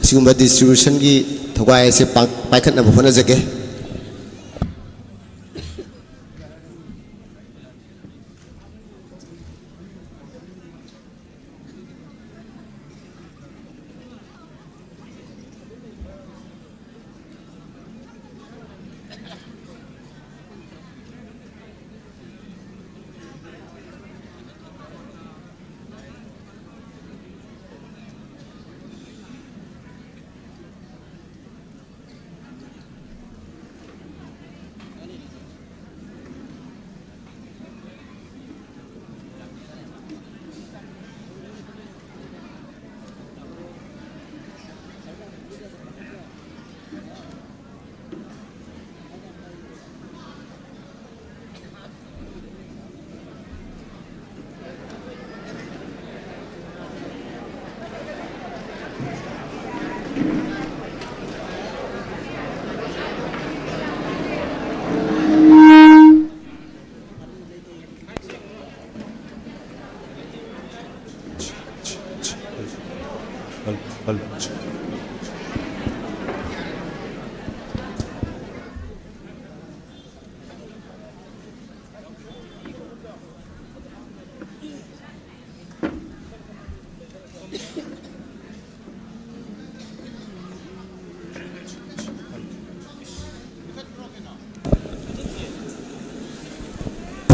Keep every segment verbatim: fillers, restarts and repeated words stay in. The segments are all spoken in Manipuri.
ꯁꯤꯒꯨꯝꯕ distributionꯒꯤ ꯊꯧꯒꯥꯏ ꯑꯁꯦ ꯄꯥꯡ-, ꯄꯥꯏꯈꯠꯅꯕ ꯍꯣꯠꯅꯖꯒꯦ꯫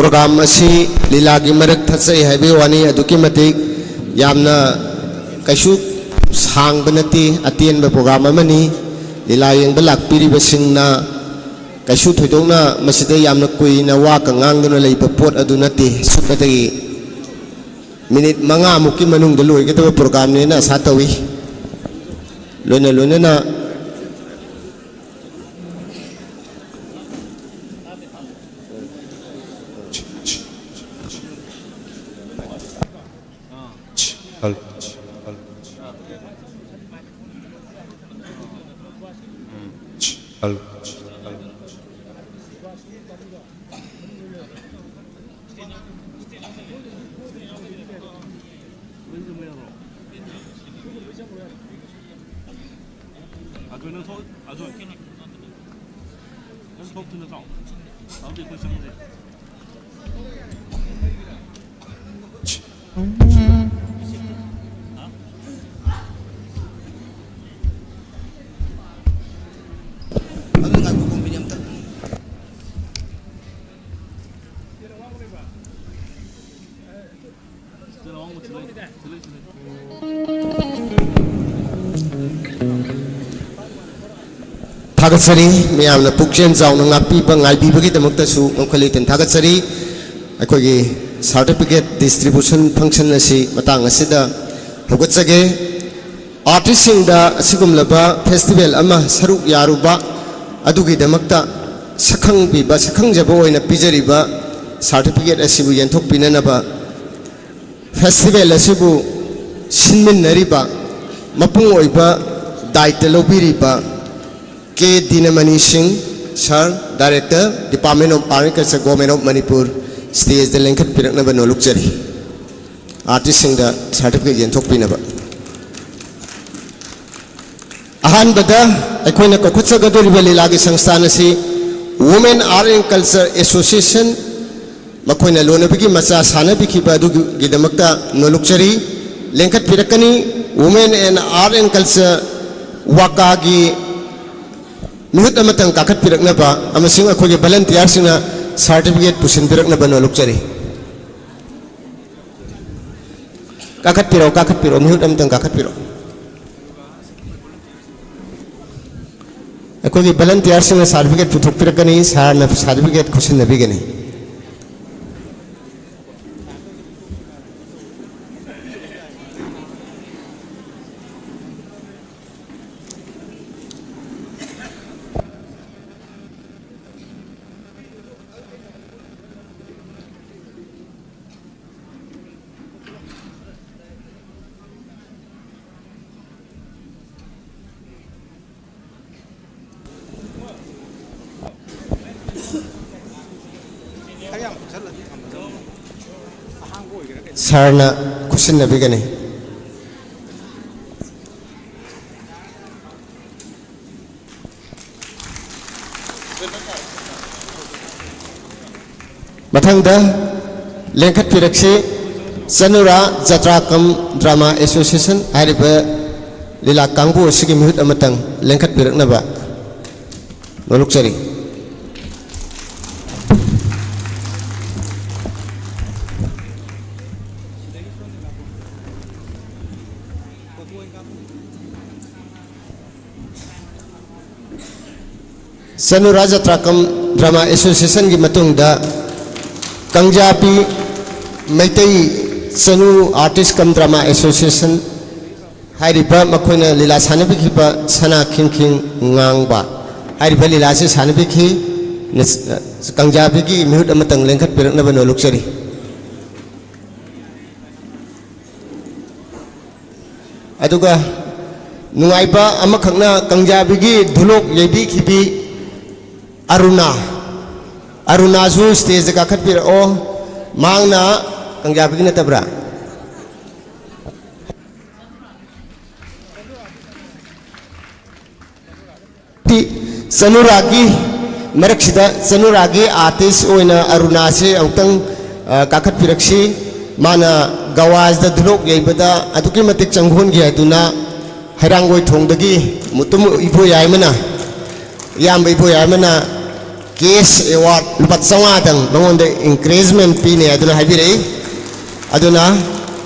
Program ꯑꯁꯤ ꯂꯤꯂꯥꯒꯤ ꯃꯔꯛ ꯊꯠꯆꯩ ꯍꯥꯏꯕꯒꯤ ꯋꯥꯅꯤ, ꯑꯗꯨꯛꯀꯤ ꯃꯇꯤꯛ ꯌꯥꯝꯅ ꯀꯩꯁꯨ ꯁꯥꯡꯕ ꯅꯠꯇꯦ, ꯑꯇꯦꯟꯕ program ꯑꯃꯅꯤ꯫ ꯂꯤꯂꯥ ꯌꯦꯡꯕ ꯂꯥꯛꯄꯤꯔꯤꯕꯁꯤꯡꯅ ꯀꯩꯁꯨ ꯊꯣꯏꯗꯣꯛꯅ ꯃꯁꯤꯗ ꯌꯥꯝꯅ ꯀꯨꯏꯅ ꯋꯥꯒ ꯉꯥꯡꯗꯨꯅ ꯂꯩꯕ ꯄꯣꯠ ꯑꯗꯨ ꯅꯠꯇꯦ꯫ ꯁꯨꯞꯅꯇꯒꯤ minute ꯃꯉꯥꯃꯨꯛꯀꯤ ꯃꯅꯨꯡꯗ ꯂꯣꯏꯒꯗꯕ programꯅꯦꯅ ꯑꯁꯥ ꯇꯧꯏ꯫ ꯂꯣꯏꯅ ꯂꯣꯏꯅꯅ ꯑꯗꯨ ꯅꯪ ꯊꯣꯛ-, ꯑꯗꯨ ꯅꯪ ꯊꯣꯛꯇꯨꯅ ꯇꯥꯎ꯫ ꯑꯗꯨꯗꯤ ꯑꯩꯈꯣꯏ ꯆꯪꯉꯁꯦ꯫ ꯑꯗꯨ ꯉꯥꯏꯈꯣ, ꯀꯣꯝꯕꯤꯅꯤ ꯑꯝꯇ꯫ ꯊꯥꯒꯠꯆꯔꯤ꯫ ꯃꯌꯥꯝꯅ ꯄꯨꯛꯆꯦꯜ ꯆꯥꯎꯅ ꯉꯥꯛꯄꯤꯕ, ꯉꯥꯏꯕꯤꯕꯒꯤꯗꯃꯛꯇꯁꯨ ꯉꯝꯈꯩ ꯂꯩꯇꯅ ꯊꯥꯒꯠꯆꯔꯤ꯫ ꯑꯩꯈꯣꯏꯒꯤ certificate distribution function ꯑꯁꯤ ꯃꯇꯥꯡ ꯑꯁꯤꯗ ꯍꯧꯒꯠꯆꯒꯦ꯫ Artistꯁꯤꯡꯗ ꯑꯁꯤꯒꯨꯝꯂꯕ festival ꯑꯃ ꯁꯔꯨꯛ ꯌꯥꯔꯨꯕ ꯑꯗꯨꯒꯤꯗꯃꯛꯇ ꯁꯛꯈꯪꯕꯤꯕ, ꯁꯛꯈꯪꯖꯕ ꯑꯣꯏꯅ ꯄꯤꯖꯔꯤꯕ certificate ꯑꯁꯤꯕꯨ ꯌꯦꯟꯊꯣꯛꯄꯤꯅꯅꯕ festival ꯑꯁꯤꯕꯨ ꯁꯤꯟꯃꯤꯟꯅꯔꯤꯕ ꯃꯄꯨꯡ ꯑꯣꯏꯕ ꯗꯥꯏꯇ ꯂꯧꯕꯤꯔꯤꯕ ꯀꯦ ꯗꯤꯅꯃꯅꯤ ꯁꯤꯡ, Sir, Director, Department of Agriculture, Government of Manipur, stageꯇ ꯂꯦꯡꯈꯠꯄꯤꯔꯛꯅꯕ ꯅꯣꯂꯨꯛꯆꯔꯤ꯫ Artistꯁꯤꯡꯗ certificate ꯌꯦꯟꯊꯣꯛꯄꯤꯅꯕ꯫ ꯑꯍꯥꯟꯕꯗ ꯑꯩꯈꯣꯏꯅ ꯀꯧꯈꯠꯆꯒꯗꯧꯔꯤꯕ ꯂꯤꯂꯥꯒꯤ ꯁꯪꯁꯊꯥꯟ ꯑꯁꯤ Women Art and Culture Association, ꯃꯈꯣꯏꯅ ꯂꯣꯟꯅꯕꯤꯒꯤ ꯃꯆꯥ ꯁꯥꯟꯅꯕꯤꯈꯤꯕ ꯑꯗꯨꯒꯤꯗꯃꯛꯇ ꯅꯣꯂꯨꯛꯆꯔꯤ꯫ ꯂꯦꯡꯈꯠꯄꯤꯔꯛꯀꯅꯤ꯫ Women and Art and Culture, ꯋꯥꯀꯥꯒꯤ ꯃꯤꯍꯨꯠ ꯑꯃꯇꯪ ꯀꯥꯈꯠꯄꯤꯔꯛꯅꯕ ꯑꯃꯁꯨꯡ ꯑꯩꯈꯣꯏꯒꯤ volunteerꯁꯤꯡꯅ certificate ꯄꯨꯁꯤꯟꯕꯤꯔꯛꯅꯕ ꯅꯣꯂꯨꯛꯆꯔꯤ꯫ ꯀꯥꯈꯠꯄꯤꯔꯛꯑꯣ, ꯀꯥꯈꯠꯄꯤꯔꯛꯑꯣ, ꯃꯤꯍꯨꯠ ꯑꯃꯇꯪ ꯀꯥꯈꯠꯄꯤꯔꯛꯑꯣ꯫ ꯑꯩꯈꯣꯏꯒꯤ volunteerꯁꯤꯡꯅ certificate ꯄꯨꯊꯣꯛꯄꯤꯔꯛꯀꯅꯤ, sirꯅ certificate ꯈꯨꯠꯁꯤꯟꯅꯕꯤꯒꯅꯤ꯫ Sirꯅ ꯈꯨꯠꯁꯤꯟꯅꯕꯤꯒꯅꯤ꯫ ꯃꯊꯪꯗ ꯂꯦꯡꯈꯠꯄꯤꯔꯛꯁꯤ, ꯆꯅꯨꯔꯥ ꯖꯇ꯭ꯔꯥ ꯀꯝ ꯗ꯭ꯔꯃꯥ ꯑꯦꯁꯣꯁꯤꯌꯦꯁꯟ ꯍꯥꯏꯔꯤꯕ ꯂꯤꯂꯥ ꯀꯥꯡꯕꯨ ꯑꯁꯤꯒꯤ ꯃꯤꯍꯨꯠ ꯑꯃꯇꯪ ꯂꯦꯡꯈꯠꯄꯤꯔꯛꯅꯕ ꯅꯣꯂꯨꯛꯆꯔꯤ꯫ ꯆꯅꯨ ꯔꯥꯖ ꯇ꯭ꯔꯥꯀꯝ ꯗ꯭ꯔꯃꯥ ꯑꯦꯁꯣꯁꯤꯌꯦꯁꯟꯒꯤ ꯃꯇꯨꯡꯗ ꯀꯪꯖꯥꯄꯤ ꯃꯩꯇꯩ ꯆꯅꯨ ꯑꯥꯔꯇꯤꯁ ꯀꯝ ꯗ꯭ꯔꯃꯥ ꯑꯦꯁꯣꯁꯤꯌꯦꯁꯟ ꯍꯥꯏꯔꯤꯕ ꯃꯈꯣꯏꯅ ꯂꯤꯂꯥ ꯁꯥꯟꯅꯕꯤꯈꯤꯕ ꯁꯅꯥ ꯈꯤꯡꯈꯤꯡ ꯉꯥꯡꯕ ꯍꯥꯏꯔꯤꯕ ꯂꯤꯂꯥ ꯑꯁꯤ ꯁꯥꯟꯅꯕꯤꯈꯤ꯫ ꯀꯪꯖꯥꯕꯤꯒꯤ ꯃꯤꯍꯨꯠ ꯑꯃꯇꯪ ꯂꯦꯡꯈꯠꯄꯤꯔꯛꯅꯕ ꯅꯣꯂꯨꯛꯆꯔꯤ꯫ ꯑꯗꯨꯒ ꯅꯨꯡꯉꯥꯏꯕ ꯑꯃꯈꯛꯅ ꯀꯪꯖꯥꯕꯤꯒꯤ ꯙꯨꯂꯣꯛ ꯌꯩꯕꯤꯈꯤꯕꯤ ꯑꯔꯨꯅꯥ, ꯑꯔꯨꯅꯥꯁꯨ ꯁ꯭ꯇꯦꯖꯇ ꯀꯥꯈꯠꯄꯤꯔꯛꯑꯣ꯫ ꯃꯍꯥꯛꯅ ꯀꯪꯖꯥꯕꯤꯒꯤ ꯅꯠꯇꯕ꯭ꯔꯥ? ꯆꯅꯨꯔꯥꯒꯤ ꯃꯔꯛꯁꯤꯗ ꯆꯅꯨꯔꯥꯒꯤ ꯑꯥꯔꯇꯤꯁ ꯑꯣꯏꯅ ꯑꯔꯨꯅꯥꯁꯤ ꯑꯃꯨꯛꯇꯪ, ꯑ, ꯀꯥꯈꯠꯄꯤꯔꯛꯁꯤ꯫ ꯃꯥꯅ ꯒꯋꯥꯁꯤꯗ ꯙꯨꯂꯣꯛ ꯌꯩꯕꯗ ꯑꯗꯨꯛꯀꯤ ꯃꯇꯤꯛ ꯆꯪꯍꯣꯟꯈꯤ ꯍꯥꯏꯗꯨꯅ ꯍꯩꯔꯥꯡꯒꯣꯏ ꯊꯣꯡꯗꯒꯤ ꯃꯨꯇꯨꯝ ꯏꯕꯣꯌꯥꯏꯃꯅ, ꯏꯌꯥꯝꯕ ꯏꯕꯣꯌꯥꯏꯃꯅ ꯀꯦꯁ ꯑꯦꯋꯥꯔꯗ ꯂꯨꯄꯥ ꯆꯥꯝꯃꯉꯥꯗꯪ ꯃꯉꯣꯟꯗ ꯏꯟꯀꯔꯦꯖꯃꯦꯟ ꯄꯤꯅꯤ ꯍꯥꯏꯗꯨꯅ ꯍꯥꯏꯕꯤꯔꯛꯏ꯫ ꯑꯗꯨꯅ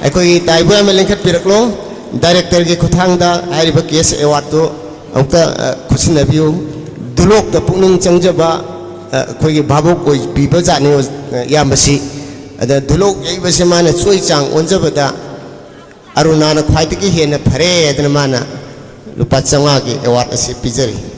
ꯑꯩꯈꯣꯏꯒꯤ ꯇꯥ ꯏꯕꯣꯌꯥꯏꯃ ꯂꯦꯡꯈꯠꯄꯤꯔꯛꯂꯣ꯫ ꯗꯥꯏꯔꯦꯛꯇꯔꯒꯤ ꯈꯨꯠꯊꯥꯡꯗ ꯍꯥꯏꯔꯤꯕ ꯀꯦꯁ ꯑꯦꯋꯥꯔꯗꯇꯨ ꯑꯃꯨꯛꯇ, ꯑ, ꯈꯨꯠꯁꯤꯟꯅꯕꯤꯌꯨ꯫ ꯙꯨꯂꯣꯛꯇ ꯄꯨꯛꯅꯤꯡ ꯆꯪꯖꯕ, ꯑ, ꯑꯩꯈꯣꯏꯒꯤ ꯚꯥꯕꯨꯛ ꯑꯣꯏꯕꯤꯕ ꯖꯥꯠꯅꯤ, ꯑ, ꯏꯌꯥꯝꯕꯁꯤ꯫ ꯑꯗ ꯙꯨꯂꯣꯛ ꯌꯩꯕꯁꯦ ꯃꯥꯅ ꯆꯣꯏ ꯆꯥꯡ ꯑꯣꯟꯖꯕꯗ ꯑꯔꯨꯅꯥꯅ ꯈ꯭ꯋꯥꯏꯗꯒꯤ ꯍꯦꯟꯅ ꯐꯔꯦ ꯍꯥꯏꯗꯅ ꯃꯥꯅ ꯂꯨꯄꯥ ꯆꯥꯝꯃꯉꯥꯒꯤ ꯑꯦꯋꯥꯔꯗ ꯑꯁꯤ ꯄꯤꯖꯔꯤ꯫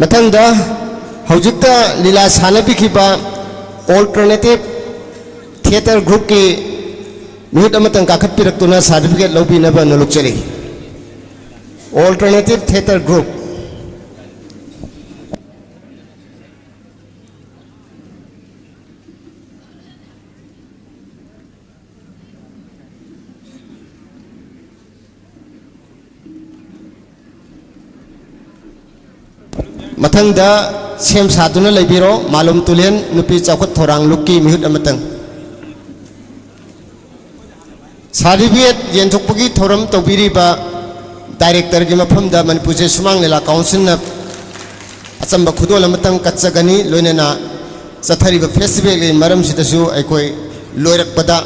ꯃꯊꯪꯗ ꯍꯧꯖꯤꯛꯇ ꯂꯤꯂꯥ ꯁꯥꯟꯅꯕꯤꯈꯤꯕ ꯑꯣꯜꯇꯔꯅꯦꯇꯤꯚ ꯊꯤꯌꯦꯇꯔ ꯒ꯭ꯔꯨꯞꯀꯤ ꯃꯤꯍꯨꯠ ꯑꯃꯇꯪ ꯀꯥꯈꯠꯄꯤꯔꯛꯇꯨꯅ ꯁꯥꯔꯇꯤꯐꯤꯀꯦꯠ ꯂꯧꯕꯤꯅꯕ ꯅꯣꯂꯨꯛꯆꯔꯤ꯫ Alternative theatre group. ꯃꯊꯪꯗ ꯁꯦꯝ ꯁꯥꯗꯨꯅ ꯂꯩꯕꯤꯔꯣ, ꯃꯥꯂꯣꯝ ꯇꯨꯂꯦꯟ ꯅꯨꯄꯤ ꯆꯥꯎꯈꯠ ꯊꯧꯔꯥꯡ ꯂꯨꯞꯀꯤ ꯃꯤꯍꯨꯠ ꯑꯃꯇꯪ꯫ ꯁꯥꯔꯇꯤꯐꯤꯀꯦꯠ ꯌꯦꯟꯊꯣꯛꯄꯒꯤ ꯊꯧꯔꯝ ꯇꯧꯕꯤꯔꯤꯕ ꯗꯥꯏꯔꯦꯛꯇꯔꯒꯤ ꯃꯐꯝꯗ ꯃꯅꯤꯄꯨꯔꯁꯦ ꯁꯨꯃꯥꯡ ꯂꯤꯂꯥ ꯀꯥꯎꯟꯁꯤꯜꯅ ꯑꯆꯝꯕ ꯈꯨꯗꯣꯜ ꯑꯃꯇꯪ ꯀꯠꯆꯒꯅꯤ꯫ ꯂꯣꯏꯅꯅ ꯆꯠꯊꯔꯤꯕ ꯐꯦꯁꯇꯤꯚꯦꯜꯒꯤ ꯃꯔꯝꯁꯤꯗꯁꯨ ꯑꯩꯈꯣꯏ ꯂꯣꯏꯔꯛꯄꯗ,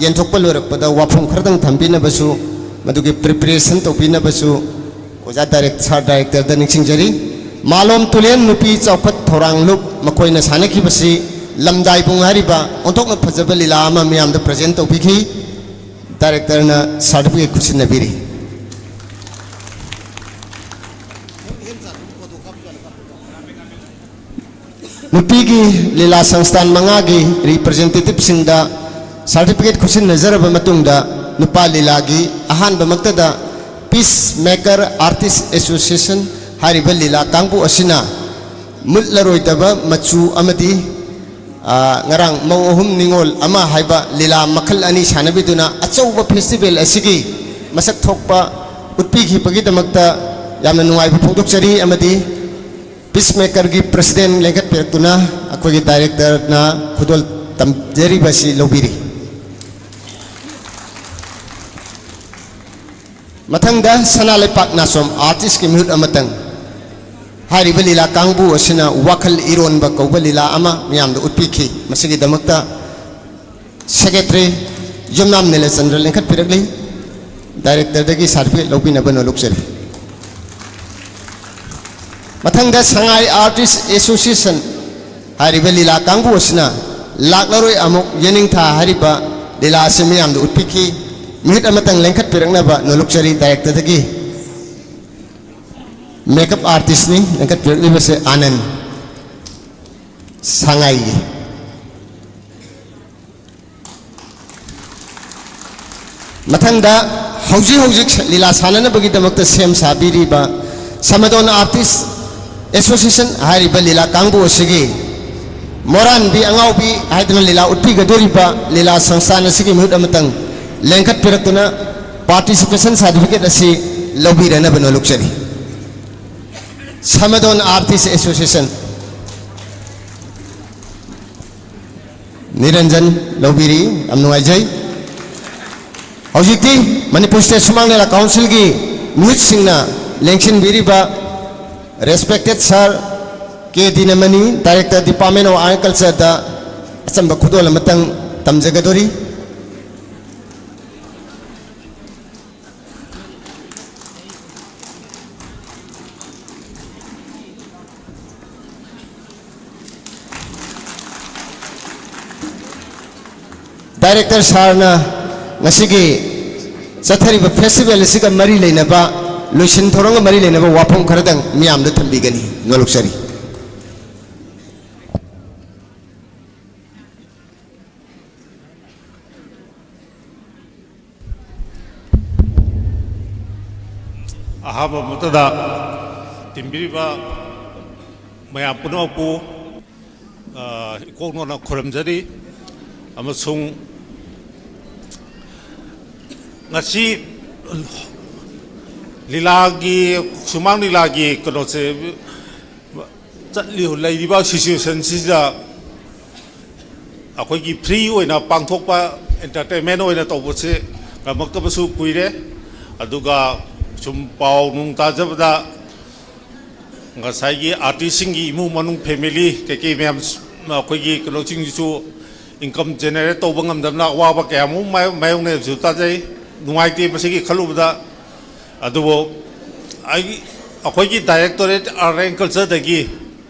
ꯌꯦꯟꯊꯣꯛꯄ ꯂꯣꯏꯔꯛꯄꯗ ꯋꯥꯐꯝ ꯈꯔꯗꯪ ꯊꯝꯕꯤꯅꯕꯁꯨ, ꯃꯗꯨꯒꯤ ꯄ꯭ꯔꯤꯄꯦꯔꯦꯁꯟ ꯇꯧꯕꯤꯅꯕꯁꯨ ꯑꯣꯖꯥ ꯗꯥꯏꯔꯦꯛ-, ꯁꯥꯔ ꯗꯥꯏꯔꯦꯛꯇꯔꯗ ꯅꯤꯡꯁꯤꯡꯖꯔꯤ꯫ ꯃꯥꯂꯣꯝ ꯇꯨꯂꯦꯟ ꯅꯨꯄꯤ ꯆꯥꯎꯈꯠ ꯊꯧꯔꯥꯡ ꯂꯨꯞ ꯃꯈꯣꯏꯅ ꯁꯥꯟꯅꯈꯤꯕꯁꯤ ꯂꯝꯗꯥꯏꯕꯨꯡ ꯍꯥꯏꯔꯤꯕ ꯑꯣꯟꯊꯣꯛꯅ ꯐꯖꯕ ꯂꯤꯂꯥ ꯑꯃ ꯃꯤꯌꯥꯝꯗ ꯄ꯭ꯔꯖꯦꯟ ꯇꯧꯕꯤꯈꯤ꯫ ꯗꯥꯏꯔꯦꯛꯇꯔꯅ ꯁꯥꯔꯇꯤꯐꯤꯀꯦꯠ ꯈꯨꯠꯁꯤꯟꯅꯕꯤꯔꯤ꯫ ꯅꯨꯄꯤꯒꯤ ꯂꯤꯂꯥ ꯁꯪꯁꯊꯥꯟ ꯃꯉꯥꯒꯤ ꯔꯤꯄ꯭ꯔꯖꯦꯟꯇꯦꯇꯤꯚꯁꯤꯡꯗ ꯁꯥꯔꯇꯤꯐꯤꯀꯦꯠ ꯈꯨꯠꯁꯤꯟꯅꯖꯔꯕ ꯃꯇꯨꯡꯗ, ꯅꯨꯄꯥ ꯂꯤꯂꯥꯒꯤ ꯑꯍꯥꯟꯕꯃꯛꯇꯗ ꯄꯤꯁ ꯃꯦꯀꯔ ꯑꯥꯔꯇꯤꯁ ꯑꯦꯁꯣꯁꯤꯌꯦꯁꯟ ꯍꯥꯏꯔꯤꯕ ꯂꯤꯂꯥ ꯀꯥꯡꯕꯨ ꯑꯁꯤꯅ ꯃꯨꯠꯂꯔꯣꯏꯗꯕ ꯃꯆꯨ ꯑꯃꯗꯤ, ꯑ, ꯉꯔꯥꯡ ꯃꯧ ꯑꯍꯨꯝ ꯅꯤꯉꯣꯜ ꯑꯃ ꯍꯥꯏꯕ ꯂꯤꯂꯥ ꯃꯈꯜ ꯑꯅꯤ ꯁꯥꯟꯅꯕꯤꯗꯨꯅ ꯑꯆꯧꯕ ꯐꯦꯁꯇꯤꯚꯦꯜ ꯑꯁꯤꯒꯤ ꯃꯁꯛ ꯊꯣꯛꯄ ꯎꯠꯄꯤꯈꯤꯕꯒꯤꯗꯃꯛꯇ ꯌꯥꯝꯅ ꯅꯨꯡꯉꯥꯏꯕ ꯐꯣꯡꯗꯣꯛꯆꯔꯤ꯫ ꯑꯃꯗꯤ ꯄꯤꯁ ꯃꯦꯀꯔꯒꯤ ꯄ꯭ꯔꯁꯤꯗꯦꯟ ꯂꯦꯡꯈꯠꯄꯤꯔꯛꯇꯨꯅ ꯑꯩꯈꯣꯏꯒꯤ ꯗꯥꯏꯔꯦꯛꯇꯔꯅ ꯈꯨꯗꯣꯜ ꯇꯝꯖꯔꯤꯕ ꯑꯁꯤ ꯂꯧꯕꯤꯔꯤ꯫ ꯃꯊꯪꯗ ꯁꯅꯥ ꯂꯩꯄꯥꯛ ꯅꯥꯆꯣꯝ ꯑꯥꯔꯇꯤꯁꯀꯤ ꯃꯤꯍꯨꯠ ꯑꯃꯇꯪ꯫ ꯍꯥꯏꯔꯤꯕ ꯂꯤꯂꯥ ꯀꯥꯡꯕꯨ ꯑꯁꯤꯅ ꯋꯥꯈꯜ ꯏꯔꯣꯟꯕ ꯀꯧꯕ ꯂꯤꯂꯥ ꯑꯃ ꯃꯤꯌꯥꯝꯗ ꯎꯠꯄꯤꯈꯤ꯫ ꯃꯁꯤꯒꯤꯗꯃꯛꯇ ꯁꯦꯀ꯭ꯔꯦꯇꯔꯤ ꯌꯨꯝꯅꯥꯝ ꯅꯤꯂꯆꯟꯗ꯭ꯔ ꯂꯤꯡꯈꯠꯄꯤꯔꯛꯂꯤ꯫ ꯗꯥꯏꯔꯦꯛꯇꯔꯗꯒꯤ ꯁꯥꯔꯇꯤꯐꯤꯀꯦꯠ ꯂꯧꯕꯤꯅꯕ ꯅꯣꯂꯨꯛꯆꯔꯤ꯫ ꯃꯊꯪꯗ ꯁꯉꯥꯏ ꯑꯥꯔꯇꯤꯁ ꯑꯦꯁꯣꯁꯤꯌꯦꯁꯟ ꯍꯥꯏꯔꯤꯕ ꯂꯤꯂꯥ ꯀꯥꯡꯕꯨ ꯑꯁꯤꯅ ꯂꯥꯛꯂꯔꯣꯏ ꯑꯃꯨꯛ ꯌꯦꯅꯤꯡꯊꯥ ꯍꯥꯏꯔꯤꯕ ꯂꯤꯂꯥ ꯑꯁꯤ ꯃꯤꯌꯥꯝꯗ ꯎꯠꯄꯤꯈꯤ꯫ ꯃꯤꯍꯨꯠ ꯑꯃꯇꯪ ꯂꯦꯡꯈꯠꯄꯤꯔꯛꯅꯕ ꯅꯣꯂꯨꯛꯆꯔꯤ ꯗꯥꯏꯔꯦꯛꯇꯔꯗꯒꯤ꯫ ꯃꯦꯀꯞ ꯑꯥꯔꯇꯤꯁꯅꯤ ꯂꯦꯡꯈꯠꯄꯤꯔꯛꯂꯤꯕꯁꯦ ꯑꯥꯅꯟ ꯁꯉꯥꯏꯒꯤ꯫ ꯃꯊꯪꯗ ꯍꯧꯖꯤꯛ ꯍꯧꯖꯤꯛ ꯂꯤꯂꯥ ꯁꯥꯟꯅꯅꯕꯒꯤꯗꯃꯛꯇ ꯁꯦꯝ ꯁꯥꯕꯤꯔꯤꯕ ꯁꯃꯥꯗꯣꯟ ꯑꯥꯔꯇꯤꯁ ꯑꯦꯁꯣꯁꯤꯌꯦꯁꯟ ꯍꯥꯏꯔꯤꯕ ꯂꯤꯂꯥ ꯀꯥꯡꯕꯨ ꯑꯁꯤꯒꯤ ꯃꯣꯔꯥꯟꯕꯤ ꯑꯉꯥꯎꯕꯤ ꯍꯥꯏꯗꯨꯅ ꯂꯤꯂꯥ ꯎꯠꯄꯤꯒꯗꯧꯔꯤꯕ ꯂꯤꯂꯥ ꯁꯪꯁꯊꯥꯟ ꯑꯁꯤꯒꯤ ꯃꯤꯍꯨꯠ ꯑꯃꯇꯪ ꯂꯦꯡꯈꯠꯄꯤꯔꯛꯇꯨꯅ ꯄꯥꯔꯇꯤꯁꯤꯄꯦꯁꯟ ꯁꯥꯔꯇꯤꯐꯤꯀꯦꯠ ꯑꯁꯤ ꯂꯧꯕꯤꯔꯅꯕ ꯅꯣꯂꯨꯛꯆꯔꯤ꯫ Samadon Artist Association, ꯅꯤꯔꯟꯖꯟ ꯂꯧꯕꯤꯔꯤ꯫ ꯌꯥꯝ ꯅꯨꯡꯉꯥꯏꯖꯩ꯫ ꯍꯧꯖꯤꯛꯇꯤ ꯃꯅꯤꯄꯨꯔ ꯁ꯭ꯇꯦꯠ ꯁꯨꯃꯥꯡ ꯂꯤꯂꯥ ꯀꯥꯎꯟꯁꯤꯜꯒꯤ ꯃꯤꯍꯨꯠꯁꯤꯡꯅ ꯂꯦꯡꯁꯤꯟꯕꯤꯔꯤꯕ respected sir K ꯗꯤꯅꯃꯅꯤ, Director Department of Art and Cultureꯗ ꯑꯆꯝꯕ ꯈꯨꯗꯣꯜ ꯑꯃꯇꯪ ꯇꯝꯖꯒꯗꯣꯔꯤ꯫ Director sirꯅ ꯉꯁꯤꯒꯤ ꯆꯠꯊꯔꯤꯕ festival ꯑꯁꯤꯒ ꯃꯔꯤ ꯂꯩꯅꯕ, ꯂꯣꯏꯁꯤꯟ ꯊꯧꯔꯝꯒ ꯃꯔꯤ ꯂꯩꯅꯕ ꯋꯥꯐꯝ ꯈꯔꯗꯪ ꯃꯤꯌꯥꯝꯗ ꯊꯝꯕꯤꯒꯅꯤ꯫ ꯅꯣꯂꯨꯛꯆꯔꯤ꯫ ꯑꯍꯥꯟꯕ ꯃꯛꯇꯗ ꯇꯤꯟꯕꯤꯔꯤꯕ ꯃꯌꯥꯝ ꯄꯨꯝꯅꯃꯛꯄꯨ, ꯑ, ꯏꯀꯣꯛ ꯅꯣꯟꯅ ꯈꯨꯔꯨꯝꯖꯔꯤ꯫ ꯑꯃꯁꯨꯡ ꯉꯁꯤ ꯂꯤꯂꯥꯒꯤ, ꯁꯨꯃꯥꯡ ꯂꯤꯂꯥꯒꯤ ꯀꯩꯅꯣꯁꯦ, ꯆꯠꯂꯤ, ꯂꯩꯔꯤꯕ situationꯁꯤꯗ ꯑꯩꯈꯣꯏꯒꯤ free ꯑꯣꯏꯅ ꯄꯥꯡꯊꯣꯛꯄ, entertainment ꯑꯣꯏꯅ ꯇꯧꯕꯁꯦ ꯉꯝꯃꯛꯇꯕꯁꯨ ꯀꯨꯏꯔꯦ꯫ ꯑꯗꯨꯒ ꯁꯨꯝ ꯄꯥꯎ ꯅꯨꯡ ꯇꯥꯖꯕꯗ ꯉꯁꯥꯏꯒꯤ artistꯁꯤꯡꯒꯤ ꯏꯃꯨꯡ ꯃꯅꯨꯡ, family ꯀꯩꯀꯩ ꯃꯌꯥꯝ, ꯑꯩꯈꯣꯏꯒꯤ ꯀꯩꯅꯣꯁꯤꯡꯁꯤꯁꯨ income generate ꯇꯧꯕ ꯉꯝꯗꯕꯅ ꯑꯋꯥꯕ ꯀꯌꯥ ꯑꯃ ꯃꯥꯌꯣ-, ꯃꯥꯌꯣꯛꯅꯩꯕꯁꯨ ꯇꯥꯖꯩ, ꯅꯨꯡꯉꯥꯏꯇꯦ ꯃꯁꯤꯒꯤ ꯈꯜꯂꯨꯕꯗ꯫ ꯑꯗꯨꯕꯨ ꯑꯩ, ꯑꯩꯈꯣꯏꯒꯤ Directorate Art and Cultureꯗꯒꯤ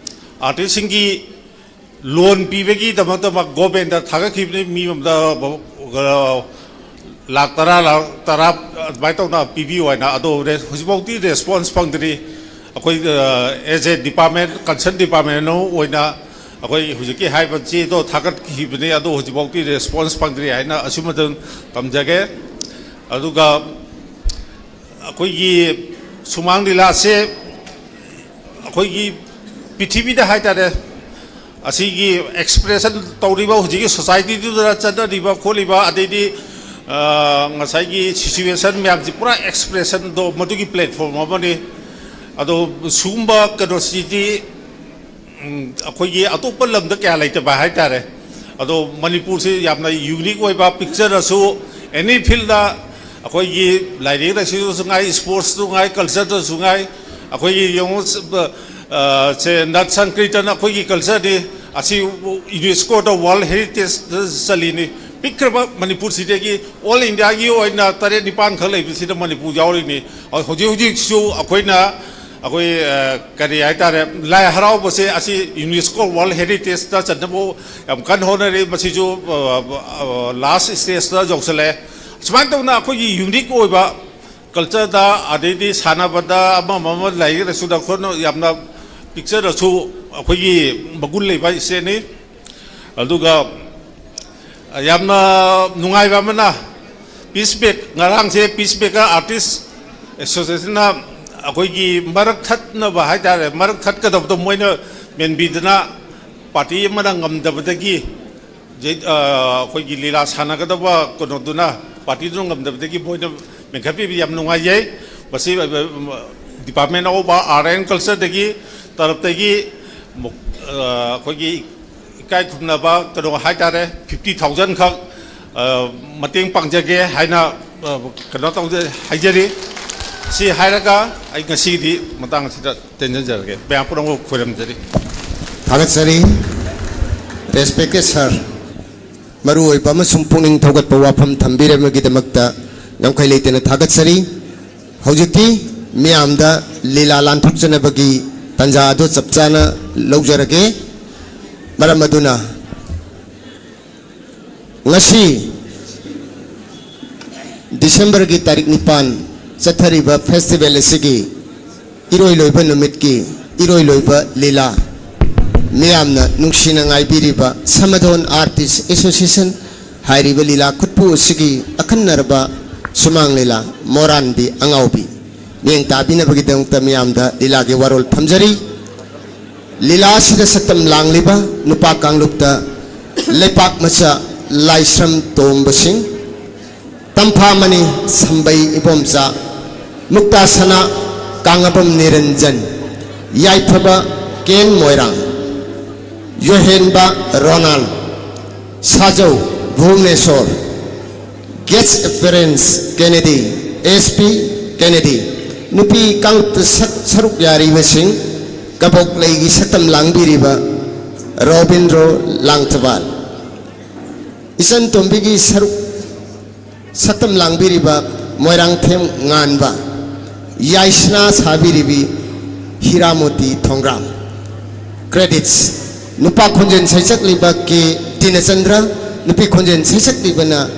artistꯁꯤꯡꯒꯤ loan ꯄꯤꯕꯒꯤꯗꯃꯛꯇ ꯃꯥ governmentꯇ ꯊꯥꯒꯠꯈꯤꯕꯅꯤ, ꯃꯤ ꯑꯃꯗ, ꯑ, ꯂꯥꯈ ꯇꯔꯥ, ꯂꯥꯈ ꯇꯔꯥ ꯑꯗꯨꯃꯥꯏꯅ ꯇꯧꯅ ꯄꯤꯕꯤꯌꯨ ꯍꯥꯏꯅ꯫ ꯑꯗꯣ ꯔꯦ-, ꯍꯧꯖꯤꯛꯐꯥꯎꯗꯤ response ꯐꯪꯗ꯭ꯔꯤ꯫ ꯑꯩꯈꯣꯏ, ꯑ, as a department, concern department ꯑꯣꯏꯅ ꯑꯩꯈꯣꯏ ꯍꯧꯖꯤꯛꯀꯤ ꯍꯥꯏꯔꯤꯕ ꯆꯦꯗꯣ ꯊꯥꯒꯠꯈꯤꯕꯅꯤ, ꯑꯗꯣ ꯍꯧꯖꯤꯛꯐꯥꯎꯗꯤ response ꯐꯪꯗ꯭ꯔꯤ ꯍꯥꯏꯅ ꯑꯁꯨꯝꯕꯗꯪ ꯇꯝꯖꯒꯦ꯫ ꯑꯗꯨꯒ ꯑꯩꯈꯣꯏꯒꯤ ꯁꯨꯃꯥꯡ ꯂꯤꯂꯥꯁꯦ ꯑꯩꯈꯣꯏꯒꯤ ꯄ꯭ꯔꯤꯊꯤꯕꯤꯗ ꯍꯥꯏꯇꯥꯔꯦ, ꯑꯁꯤꯒꯤ expression ꯇꯧꯔꯤꯕ ꯍꯧꯖꯤꯛꯀꯤ societyꯗꯨꯗ ꯆꯠꯅꯔꯤꯕ ꯈꯣꯠꯂꯤꯕ, ꯑꯗꯩꯗꯤ, ꯑ, ꯉꯁꯥꯏꯒꯤ situation ꯃꯌꯥꯝꯁꯤ ꯄꯨꯔꯥ expressionꯗꯣ ꯃꯗꯨꯒꯤ platform ꯑꯃꯅꯤ꯫ ꯑꯗꯣ ꯁꯤꯒꯨꯝꯕ ꯀꯩꯅꯣꯁꯤꯗꯤ, ꯎꯝ, ꯑꯩꯈꯣꯏꯒꯤ ꯑꯇꯣꯞꯄ ꯂꯝꯗ ꯀꯌꯥ ꯂꯩꯇꯕ ꯍꯥꯏꯇꯥꯔꯦ꯫ ꯑꯗꯣ ꯃꯅꯤꯄꯨꯔꯁꯤ ꯌꯥꯝꯅ ꯌꯨꯅꯤꯛ ꯑꯣꯏꯕ, ꯄꯤꯛꯆꯔꯁꯨ, ꯑꯦꯅꯤ ꯐꯤꯜꯗ, ꯑꯩꯈꯣꯏꯒꯤ ꯂꯥꯏꯔꯤꯛ ꯂꯥꯏꯁꯨꯗꯁꯨ ꯉꯥꯏ, ꯁ꯭ꯄꯣꯔꯠꯁꯇꯁꯨ ꯉꯥꯏ, ꯀꯜꯆꯔꯗꯁꯨ ꯉꯥꯏ, ꯑꯩꯈꯣꯏꯒꯤ ꯌꯦꯡꯉꯨ, ꯑ, ꯁꯦ ꯅꯠ ꯁꯪꯀ꯭ꯔꯤꯇꯟ ꯑꯩꯈꯣꯏꯒꯤ ꯀꯜꯆꯔꯅꯤ꯫ ꯑꯁꯤ ꯌꯨꯅꯦꯁꯀꯣꯗ ꯋꯥꯔꯜ ꯍꯦꯔꯤꯇꯦꯖꯇ ꯆꯜꯂꯤꯅꯤ꯫ ꯄꯤꯛꯈ꯭ꯔꯕ ꯃꯅꯤꯄꯨꯔꯁꯤꯗꯒꯤ ꯑꯣꯜ ꯏꯟꯗꯤꯌꯥꯒꯤ ꯑꯣꯏꯅ ꯇꯔꯦꯠ ꯅꯤꯄꯥꯟ ꯈꯛ ꯂꯩꯕꯁꯤꯗ ꯃꯅꯤꯄꯨꯔ ꯌꯥꯎꯔꯤꯅꯤ꯫ ꯍꯧꯖꯤꯛ ꯍꯧꯖꯤꯛꯁꯨ ꯑꯩꯈꯣꯏꯅ, ꯑꯩꯈꯣꯏ, ꯑ, ꯀꯔꯤ ꯍꯥꯏꯇꯥꯔꯦ, ꯂꯥꯏ ꯍꯔꯥꯎꯕꯁꯦ ꯑꯁꯤ ꯌꯨꯅꯦꯁꯀꯣ ꯋꯥꯔꯜ ꯍꯦꯔꯤꯇꯦꯖꯇ ꯆꯟꯅꯕ ꯌꯥꯝ ꯀꯟꯅ ꯍꯣꯠꯅꯔꯤ꯫ ꯃꯁꯤꯁꯨ, ꯑ, ꯑ, ꯂꯥꯁ ꯁ꯭ꯇꯦꯖꯇ ꯌꯧꯁꯜꯂꯛꯑꯦ꯫ ꯁꯨꯃꯥꯏꯅ ꯇꯧꯅ ꯑꯩꯈꯣꯏꯒꯤ ꯌꯨꯅꯤꯛ ꯑꯣꯏꯕ ꯀꯜꯆꯔꯗ, ꯑꯗꯩꯗꯤ ꯁꯥꯟꯅꯕꯗ, ꯑꯃ ꯑꯃ ꯂꯥꯏꯔꯤꯛ ꯂꯥꯏꯁꯨꯗ ꯑꯩꯈꯣꯏꯅ ꯌꯥꯝꯅ ꯄꯤꯛꯆꯔꯁꯨ ꯑꯩꯈꯣꯏꯒꯤ ꯃꯒꯨꯟ ꯂꯩꯕ ꯏꯁꯇꯦꯠꯅꯤ꯫ ꯑꯗꯨꯒ ꯌꯥꯝꯅ ꯅꯨꯡꯉꯥꯏꯕ ꯑꯃꯅ, ꯄꯤꯁ ꯕꯦꯛ, ꯉꯔꯥꯡꯁꯦ ꯄꯤꯁ ꯕꯦꯀꯔ ꯑꯥꯔꯇꯤꯁ ꯑꯦꯁꯣꯁꯤꯌꯦꯁꯟꯅ ꯑꯩꯈꯣꯏꯒꯤ ꯃꯔꯛ ꯊꯠꯅꯕ ꯍꯥꯏꯇꯥꯔꯦ, ꯃꯔꯛ ꯊꯠꯀꯗꯕꯗꯣ ꯃꯣꯏꯅ ꯃꯦꯟꯕꯤꯗꯅ, ꯄꯥꯔꯇꯤ ꯑꯃꯅ ꯉꯝꯗꯕꯗꯒꯤ ꯖꯩ-, ꯑ, ꯑꯩꯈꯣꯏꯒꯤ ꯂꯤꯂꯥ ꯁꯥꯟꯅꯒꯗꯕ ꯀꯩꯅꯣꯗꯨꯅ, ꯄꯥꯔꯇꯤꯗꯨꯅ ꯉꯝꯗꯕꯗꯒꯤ ꯃꯣꯏꯅ ꯃꯦꯟꯈꯠꯄꯤꯕ ꯌꯥꯝ ꯅꯨꯡꯉꯥꯏꯖꯩ꯫ ꯃꯁꯤ, ꯑ, ꯑ, Department of Art and Cultureꯗꯒꯤ, ꯇꯔꯞꯇꯒꯤ, ꯃꯨꯛ-, ꯑ, ꯑꯩꯈꯣꯏꯒꯤ ꯏꯀꯥꯏ ꯈꯨꯝꯅꯕ ꯀꯩꯅꯣ ꯍꯥꯏꯇꯥꯔꯦ, fifty thousand ꯈꯛ, ꯑ, ꯃꯇꯦꯡ ꯄꯥꯡꯖꯒꯦ ꯍꯥꯏꯅ, ꯑ, ꯀꯩꯅꯣ ꯇꯧꯖ-, ꯍꯥꯏꯖꯔꯤ꯫ ꯁꯤ ꯍꯥꯏꯔꯒ ꯑꯩ ꯉꯁꯤꯒꯤꯗꯤ ꯃꯇꯥꯡ ꯑꯁꯤꯗ ꯇꯦꯟꯖꯟꯖꯔꯒꯦ꯫ ꯃꯌꯥꯝ ꯄꯨꯝꯅꯃꯛ ꯈꯣꯏꯔꯝꯖꯔꯤ꯫ ꯊꯥꯒꯠꯆꯔꯤ꯫ Respected sir, ꯃꯔꯨꯑꯣꯏꯕ ꯑꯃꯁꯨꯡ ꯄꯨꯛꯅꯤꯡ ꯊꯧꯒꯠꯄ ꯋꯥꯐꯝ ꯊꯝꯕꯤꯔꯝꯕꯒꯤꯗꯃꯛꯇ ꯉꯝꯈꯩ ꯂꯩꯇꯅ ꯊꯥꯒꯠꯆꯔꯤ꯫ ꯍꯧꯖꯤꯛꯇꯤ ꯃꯤꯌꯥꯝꯗ ꯂꯤꯂꯥ ꯂꯥꯟꯊꯣꯛꯆꯅꯕꯒꯤ ꯇꯥꯟꯖꯥ ꯑꯗꯨ ꯆꯞ ꯆꯥꯅ ꯂꯧꯖꯔꯒꯦ꯫ ꯃꯔꯝ ꯑꯗꯨꯅ ꯉꯁꯤ Decemberꯒꯤ ꯇꯥꯔꯤꯛ ꯅꯤꯄꯥꯟ ꯆꯠꯊꯔꯤꯕ festival ꯑꯁꯤꯒꯤ ꯏꯔꯣꯏ ꯂꯣꯏꯕ ꯅꯨꯃꯤꯠꯀꯤ ꯏꯔꯣꯏ ꯂꯣꯏꯕ ꯂꯤꯂꯥ, ꯃꯤꯌꯥꯝꯅ ꯅꯨꯡꯁꯤꯅ ꯉꯥꯏꯕꯤꯔꯤꯕ ꯁꯃꯥꯙꯣꯟ Artist Association ꯍꯥꯏꯔꯤꯕ ꯂꯤꯂꯥ ꯈꯨꯠꯄꯨ ꯑꯁꯤꯒꯤ ꯑꯈꯟꯅꯔꯕ ꯁꯨꯃꯥꯡ ꯂꯤꯂꯥ ꯃꯣꯔꯥꯟꯕꯤ ꯑꯉꯥꯎꯕꯤ ꯃꯤꯠꯌꯦꯡ ꯇꯥꯕꯤꯅꯕꯒꯤꯗꯃꯛꯇ ꯃꯤꯌꯥꯝꯗ ꯂꯤꯂꯥꯒꯤ ꯋꯥꯔꯣꯜ ꯊꯝꯖꯔꯤ꯫ ꯂꯤꯂꯥ ꯑꯁꯤꯗ ꯁꯛꯇꯝ ꯂꯥꯡꯂꯤꯕ ꯅꯨꯄꯥ ꯀꯥꯡꯂꯨꯞꯇ ꯂꯩꯄꯥꯛ ꯃꯆꯥ ꯂꯥꯏꯁ꯭ꯔꯝ ꯇꯣꯝꯕꯁꯤꯡ, ꯇꯝꯐꯥꯃꯅꯤ ꯁꯝꯕꯩ ꯏꯕꯣꯝꯆꯥ, ꯃꯨꯛꯇꯥ ꯁꯅꯥ ꯀꯥꯡꯉꯕꯝ ꯅꯤꯔꯟꯖꯟ, ꯌꯥꯏꯐꯕ ꯀꯦꯟ ꯃꯣꯏꯔꯥꯡ, ꯌꯣꯍꯦꯟꯕ ꯔꯣꯅꯥꯜ, ꯁꯥꯖꯧ ꯚꯨꯕꯅꯦꯁꯣꯔ, ꯒꯦꯁ ꯑꯦꯄꯤꯌꯔꯦꯟꯁ ꯀꯦꯅꯦꯗꯤ, ꯑꯦꯁ ꯄꯤ ꯀꯦꯅꯦꯗꯤ, ꯅꯨꯄꯤ ꯀꯥꯡꯂꯨꯞꯇ ꯁꯛ-, ꯁꯔꯨꯛ ꯌꯥꯔꯤꯕꯁꯤꯡ, ꯀꯕꯣꯛꯂꯩꯒꯤ ꯁꯛꯇꯝ ꯂꯥꯡꯕꯤꯔꯤꯕ ꯔꯣꯕꯤꯟꯗ꯭ꯔꯣ ꯂꯥꯡꯊꯕꯥꯜ, ꯏꯆꯟ ꯇꯣꯝꯕꯤꯒꯤ ꯁꯔꯨꯛ ꯁꯛꯇꯝ ꯂꯥꯡꯕꯤꯔꯤꯕ ꯃꯣꯏꯔꯥꯡꯊꯦꯝ ꯉꯥꯟꯕ, ꯌꯥꯏꯁꯅꯥ ꯁꯥꯕꯤꯔꯤꯕꯤ ꯍꯤꯔꯥꯃꯣꯇꯤ ꯊꯣꯡꯒ꯭ꯔꯥꯝ꯫ ꯀ꯭ꯔꯦꯗꯤꯠꯁ: ꯅꯨꯄꯥ ꯈꯣꯟꯖꯦꯜ ꯁꯩꯁꯛꯂꯤꯕ ꯀꯦ ꯗꯤꯅꯆꯟꯗ꯭ꯔ, ꯅꯨꯄꯤ ꯈꯣꯟꯖꯦꯜ ꯁꯩꯁꯛꯂꯤꯕꯅ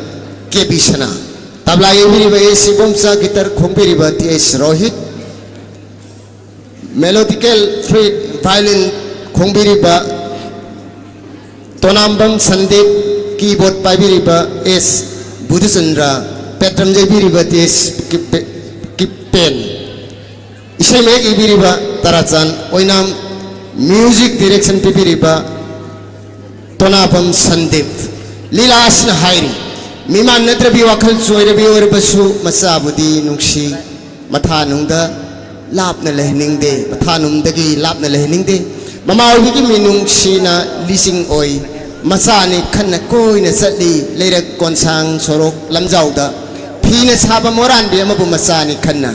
ꯀꯦ ꯕꯤ ꯁꯅꯥ꯫ ꯇꯕ꯭ꯂꯥ ꯌꯩꯕꯤꯔꯤꯕ ꯑꯦ ꯁꯤ ꯏꯕꯣꯝꯆꯥ, ꯒꯤꯇꯔ ꯈꯣꯡꯕꯤꯔꯤꯕ ꯇꯤ ꯑꯦꯁ ꯔꯣꯍꯤꯠ, ꯃꯦꯂꯣꯗꯤꯀꯦꯜ ꯐ꯭ꯂꯨꯏꯠ ꯚꯥꯏꯑꯣꯂꯤꯟ ꯈꯣꯡꯕꯤꯔꯤꯕ ꯇꯣꯅꯥꯝꯕꯝ ꯁꯟꯗꯤꯞ, ꯀꯤꯕꯣꯔꯗ ꯄꯥꯏꯕꯤꯔꯤꯕ ꯑꯦꯁ ꯕꯨꯙꯆꯟꯗ꯭ꯔ, ꯄꯦꯇ꯭ꯔꯝ ꯌꯩꯕꯤꯔꯤꯕ ꯇꯤ ꯑꯦꯁ ꯀꯤꯞ-, ꯀꯤꯞꯄꯦꯟ, ꯏꯁꯩ ꯃꯌꯦꯛ ꯏꯕꯤꯔꯤꯕ ꯇꯔꯥꯆꯥꯟ ꯑꯣꯏꯅꯥꯝ, ꯃ꯭ꯌꯨꯖꯤꯛ ꯗꯤꯔꯦꯛꯁꯟ ꯄꯤꯕꯤꯔꯤꯕ ꯇꯣꯅꯥꯐꯝ ꯁꯟꯗꯤꯞ꯫ ꯂꯤꯂꯥ ꯑꯁꯤꯅ ꯍꯥꯏꯔꯤ, ꯃꯤꯃꯥꯟꯅꯗ꯭ꯔꯕꯤ ꯋꯥꯈꯜ ꯆꯣꯏꯔꯕꯤ ꯑꯣꯏꯔꯕꯁꯨ ꯃꯆꯥꯕꯨꯗꯤ ꯅꯨꯡꯁꯤ, ꯃꯊꯥꯅꯨꯡꯗ ꯂꯥꯞꯅ ꯂꯩꯍꯟꯅꯤꯡꯗꯦ, ꯃꯊꯥꯅꯨꯡꯗꯒꯤ ꯂꯥꯞꯅ ꯂꯩꯍꯟꯅꯤꯡꯗꯦ꯫ ꯃꯃꯥ ꯑꯣꯏꯕꯤꯒꯤ ꯃꯤꯅꯨꯡꯁꯤꯅ ꯂꯤꯁꯤꯡ ꯑꯣꯏ, ꯃꯆꯥꯅꯤ ꯈꯟꯅ ꯀꯣꯏꯅ ꯆꯠꯂꯤ ꯂꯩꯔꯛ ꯀꯣꯟꯁꯥꯡ ꯁꯣꯔꯣꯛ ꯂꯝꯖꯥꯎꯗ꯫ ꯐꯤꯅ ꯁꯥꯕ ꯃꯣꯔꯥꯟꯕꯤ ꯑꯃꯕꯨ ꯃꯆꯥꯅꯤ ꯈꯟꯅ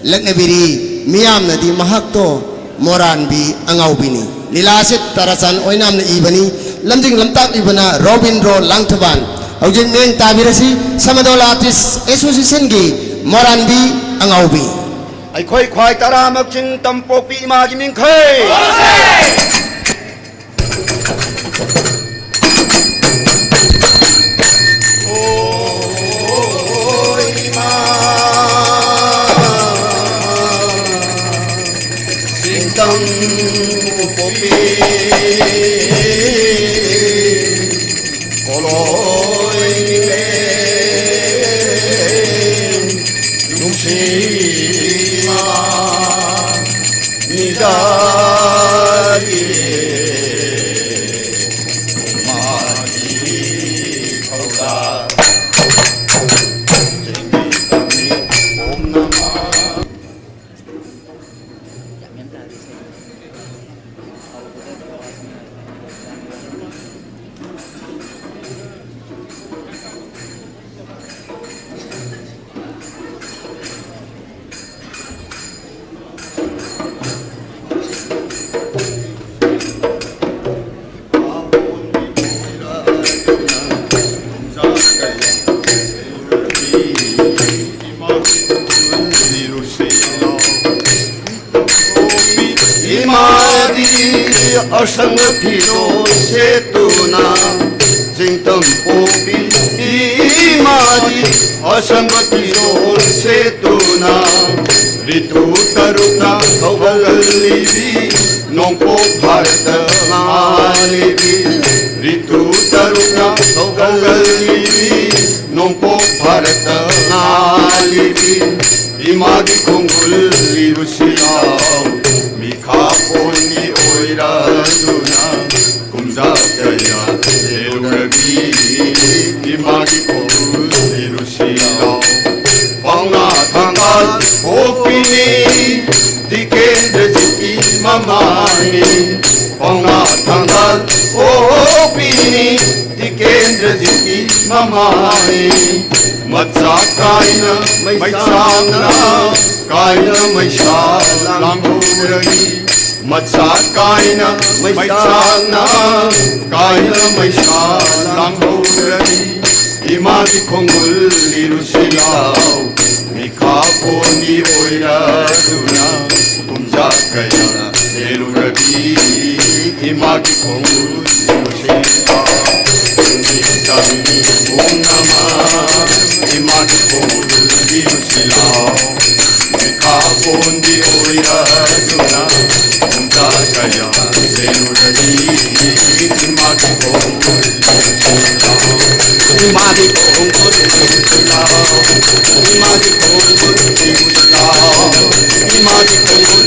ꯂꯛꯅꯕꯤꯔꯤ ꯃꯤꯌꯥꯝꯅꯗꯤ ꯃꯍꯥꯛꯇꯣ ꯃꯣꯔꯥꯟꯕꯤ ꯑꯉꯥꯎꯕꯤꯅꯤ꯫ ꯂꯤꯂꯥ ꯑꯁꯤ ꯇꯔꯥꯆꯥꯟ ꯑꯣꯏꯅꯥꯝꯅ ꯏꯕꯅꯤ꯫ ꯂꯝꯖꯤꯡ ꯂꯝꯇꯥꯛꯂꯤꯕꯅ ꯔꯣꯕꯤꯟꯗ꯭ꯔꯣ ꯂꯥꯡꯊꯕꯥꯟ꯫ ꯍꯧꯖꯤꯛ ꯃꯤꯠꯌꯦꯡ ꯇꯥꯕꯤꯔꯁꯤ ꯁꯃꯗꯣꯜ ꯑꯥꯔꯇꯤꯁ ꯑꯦꯁꯣꯁꯤꯌꯦꯁꯟꯒꯤ ꯃꯣꯔꯥꯟꯕꯤ ꯑꯉꯥꯎꯕꯤ꯫ ꯑꯩꯈꯣꯏ ꯈ꯭ꯋꯥꯏ ꯇꯔꯥꯃꯛ ꯆꯤꯡ ꯇꯝꯄꯣꯛꯄꯤ ꯏꯃꯥꯒꯤ ꯃꯤꯡꯈꯩ꯫ ꯑꯁꯪꯕ ꯐꯤꯖꯣꯜ ꯁꯦꯠꯇꯨꯅ, ꯆꯤꯡꯇꯝ ꯄꯣꯛꯄꯤ ꯏꯃꯥꯒꯤ ꯑꯁꯪꯕ ꯐꯤꯖꯣꯜ ꯁꯦꯠꯇꯨꯅ, ꯔꯤꯇꯨ ꯇꯔꯨꯛꯅ ꯊꯧꯒꯜꯂꯤꯕꯤ ꯅꯣꯡꯄꯣꯛ ꯚꯥꯔꯠꯇ ꯉꯥꯜꯂꯤꯕꯤ, ꯔꯤꯇꯨ ꯇꯔꯨꯛꯅ ꯊꯧꯒꯜꯂꯤꯕꯤ ꯅꯣꯡꯄꯣꯛ ꯚꯥꯔꯠꯇ ꯉꯥꯜꯂꯤꯕꯤ, ꯏꯃꯥꯒꯤ ꯈꯣꯡꯒꯨꯜ ꯂꯤꯔꯨꯁꯤ ꯂꯥꯎ, ꯃꯤꯈꯥ ꯄꯣꯟꯒꯤ ꯑꯣꯏꯔꯗꯨꯅ, ꯀꯨꯝꯖꯥ ꯀꯌꯥ ꯂꯦꯜꯂꯨꯔꯕꯤ ꯏꯃꯥꯒꯤ ꯈꯣꯡꯒꯨꯜ ꯂꯤꯔꯨꯁꯤ ꯂꯥꯎ꯫ ꯄꯥꯎꯅꯥ ꯊꯥꯡꯒꯥꯜ ꯄꯣꯛꯄꯤꯅꯤ, ꯇꯤꯀꯦꯟꯗ꯭ꯔꯖꯤꯠꯀꯤ ꯃꯃꯥꯅꯤ꯫ ꯄꯥꯎꯅꯥ ꯊꯥꯡꯒꯥꯜ ꯄꯣꯛꯄꯤꯅꯤ, ꯇꯤꯀꯦꯟꯗ꯭ꯔꯖꯤꯠꯀꯤ ꯃꯃꯥꯅꯤ꯫ ꯃꯆꯥ ꯀꯥꯏꯅ ꯃꯩꯁꯥꯡꯅ, ꯀꯥꯏꯅ ꯃꯩꯁꯥ ꯂꯥꯡꯍꯧꯔꯅꯤ꯫ ꯃꯆꯥ ꯀꯥꯏꯅ ꯃꯩꯁꯥꯡꯅ, ꯀꯥꯏꯅ ꯃꯩꯁꯥ ꯂꯥꯡꯍꯧꯔꯅꯤ꯫ ꯏꯃꯥꯒꯤ ꯈꯣꯡꯒꯨꯜ ꯂꯤꯔꯨꯁꯤ ꯂꯥꯎ, ꯃꯤꯈꯥ ꯄꯣꯟꯒꯤ ꯑꯣꯏꯔꯗꯨꯅ, ꯀꯨꯝꯖꯥ ꯀꯌꯥ ꯂꯦꯜꯂꯨꯔꯕꯤ ꯏꯃꯥꯒꯤ ꯈꯣꯡꯒꯨꯜ ꯂꯤꯔꯨꯁꯤ ꯂꯥꯎ꯫ ꯇꯨꯡꯒꯤ ꯇꯝꯒꯤ ꯄꯨꯝꯅꯃꯛ ꯏꯃꯥꯒꯤ ꯈꯣꯡꯒꯨꯜ ꯂꯤꯔꯨꯁꯤ ꯂꯥꯎ꯫ ꯃꯤꯈꯥ ꯄꯣꯟꯒꯤ ꯑꯣꯏꯔꯗꯨꯅ, ꯄꯨꯡꯖꯥ ꯀꯌꯥ ꯂꯦꯜꯂꯨꯔꯅꯤ, ꯏꯃꯥꯒꯤ ꯈꯣꯡꯒꯨꯜ ꯂꯤꯔꯨꯁꯤ ꯂꯥꯎ꯫ ꯏꯃꯥꯒꯤ ꯈꯣꯡꯒꯨꯜ ꯂꯤꯔꯨꯁꯤ ꯂꯥꯎ꯫ ꯏꯃꯥꯒꯤ ꯈꯣꯡꯒꯨꯜ ꯂꯤꯔꯨꯁꯤ ꯂꯥꯎ꯫ ꯏꯃꯥꯒꯤ ꯈꯣꯡꯒꯨꯜ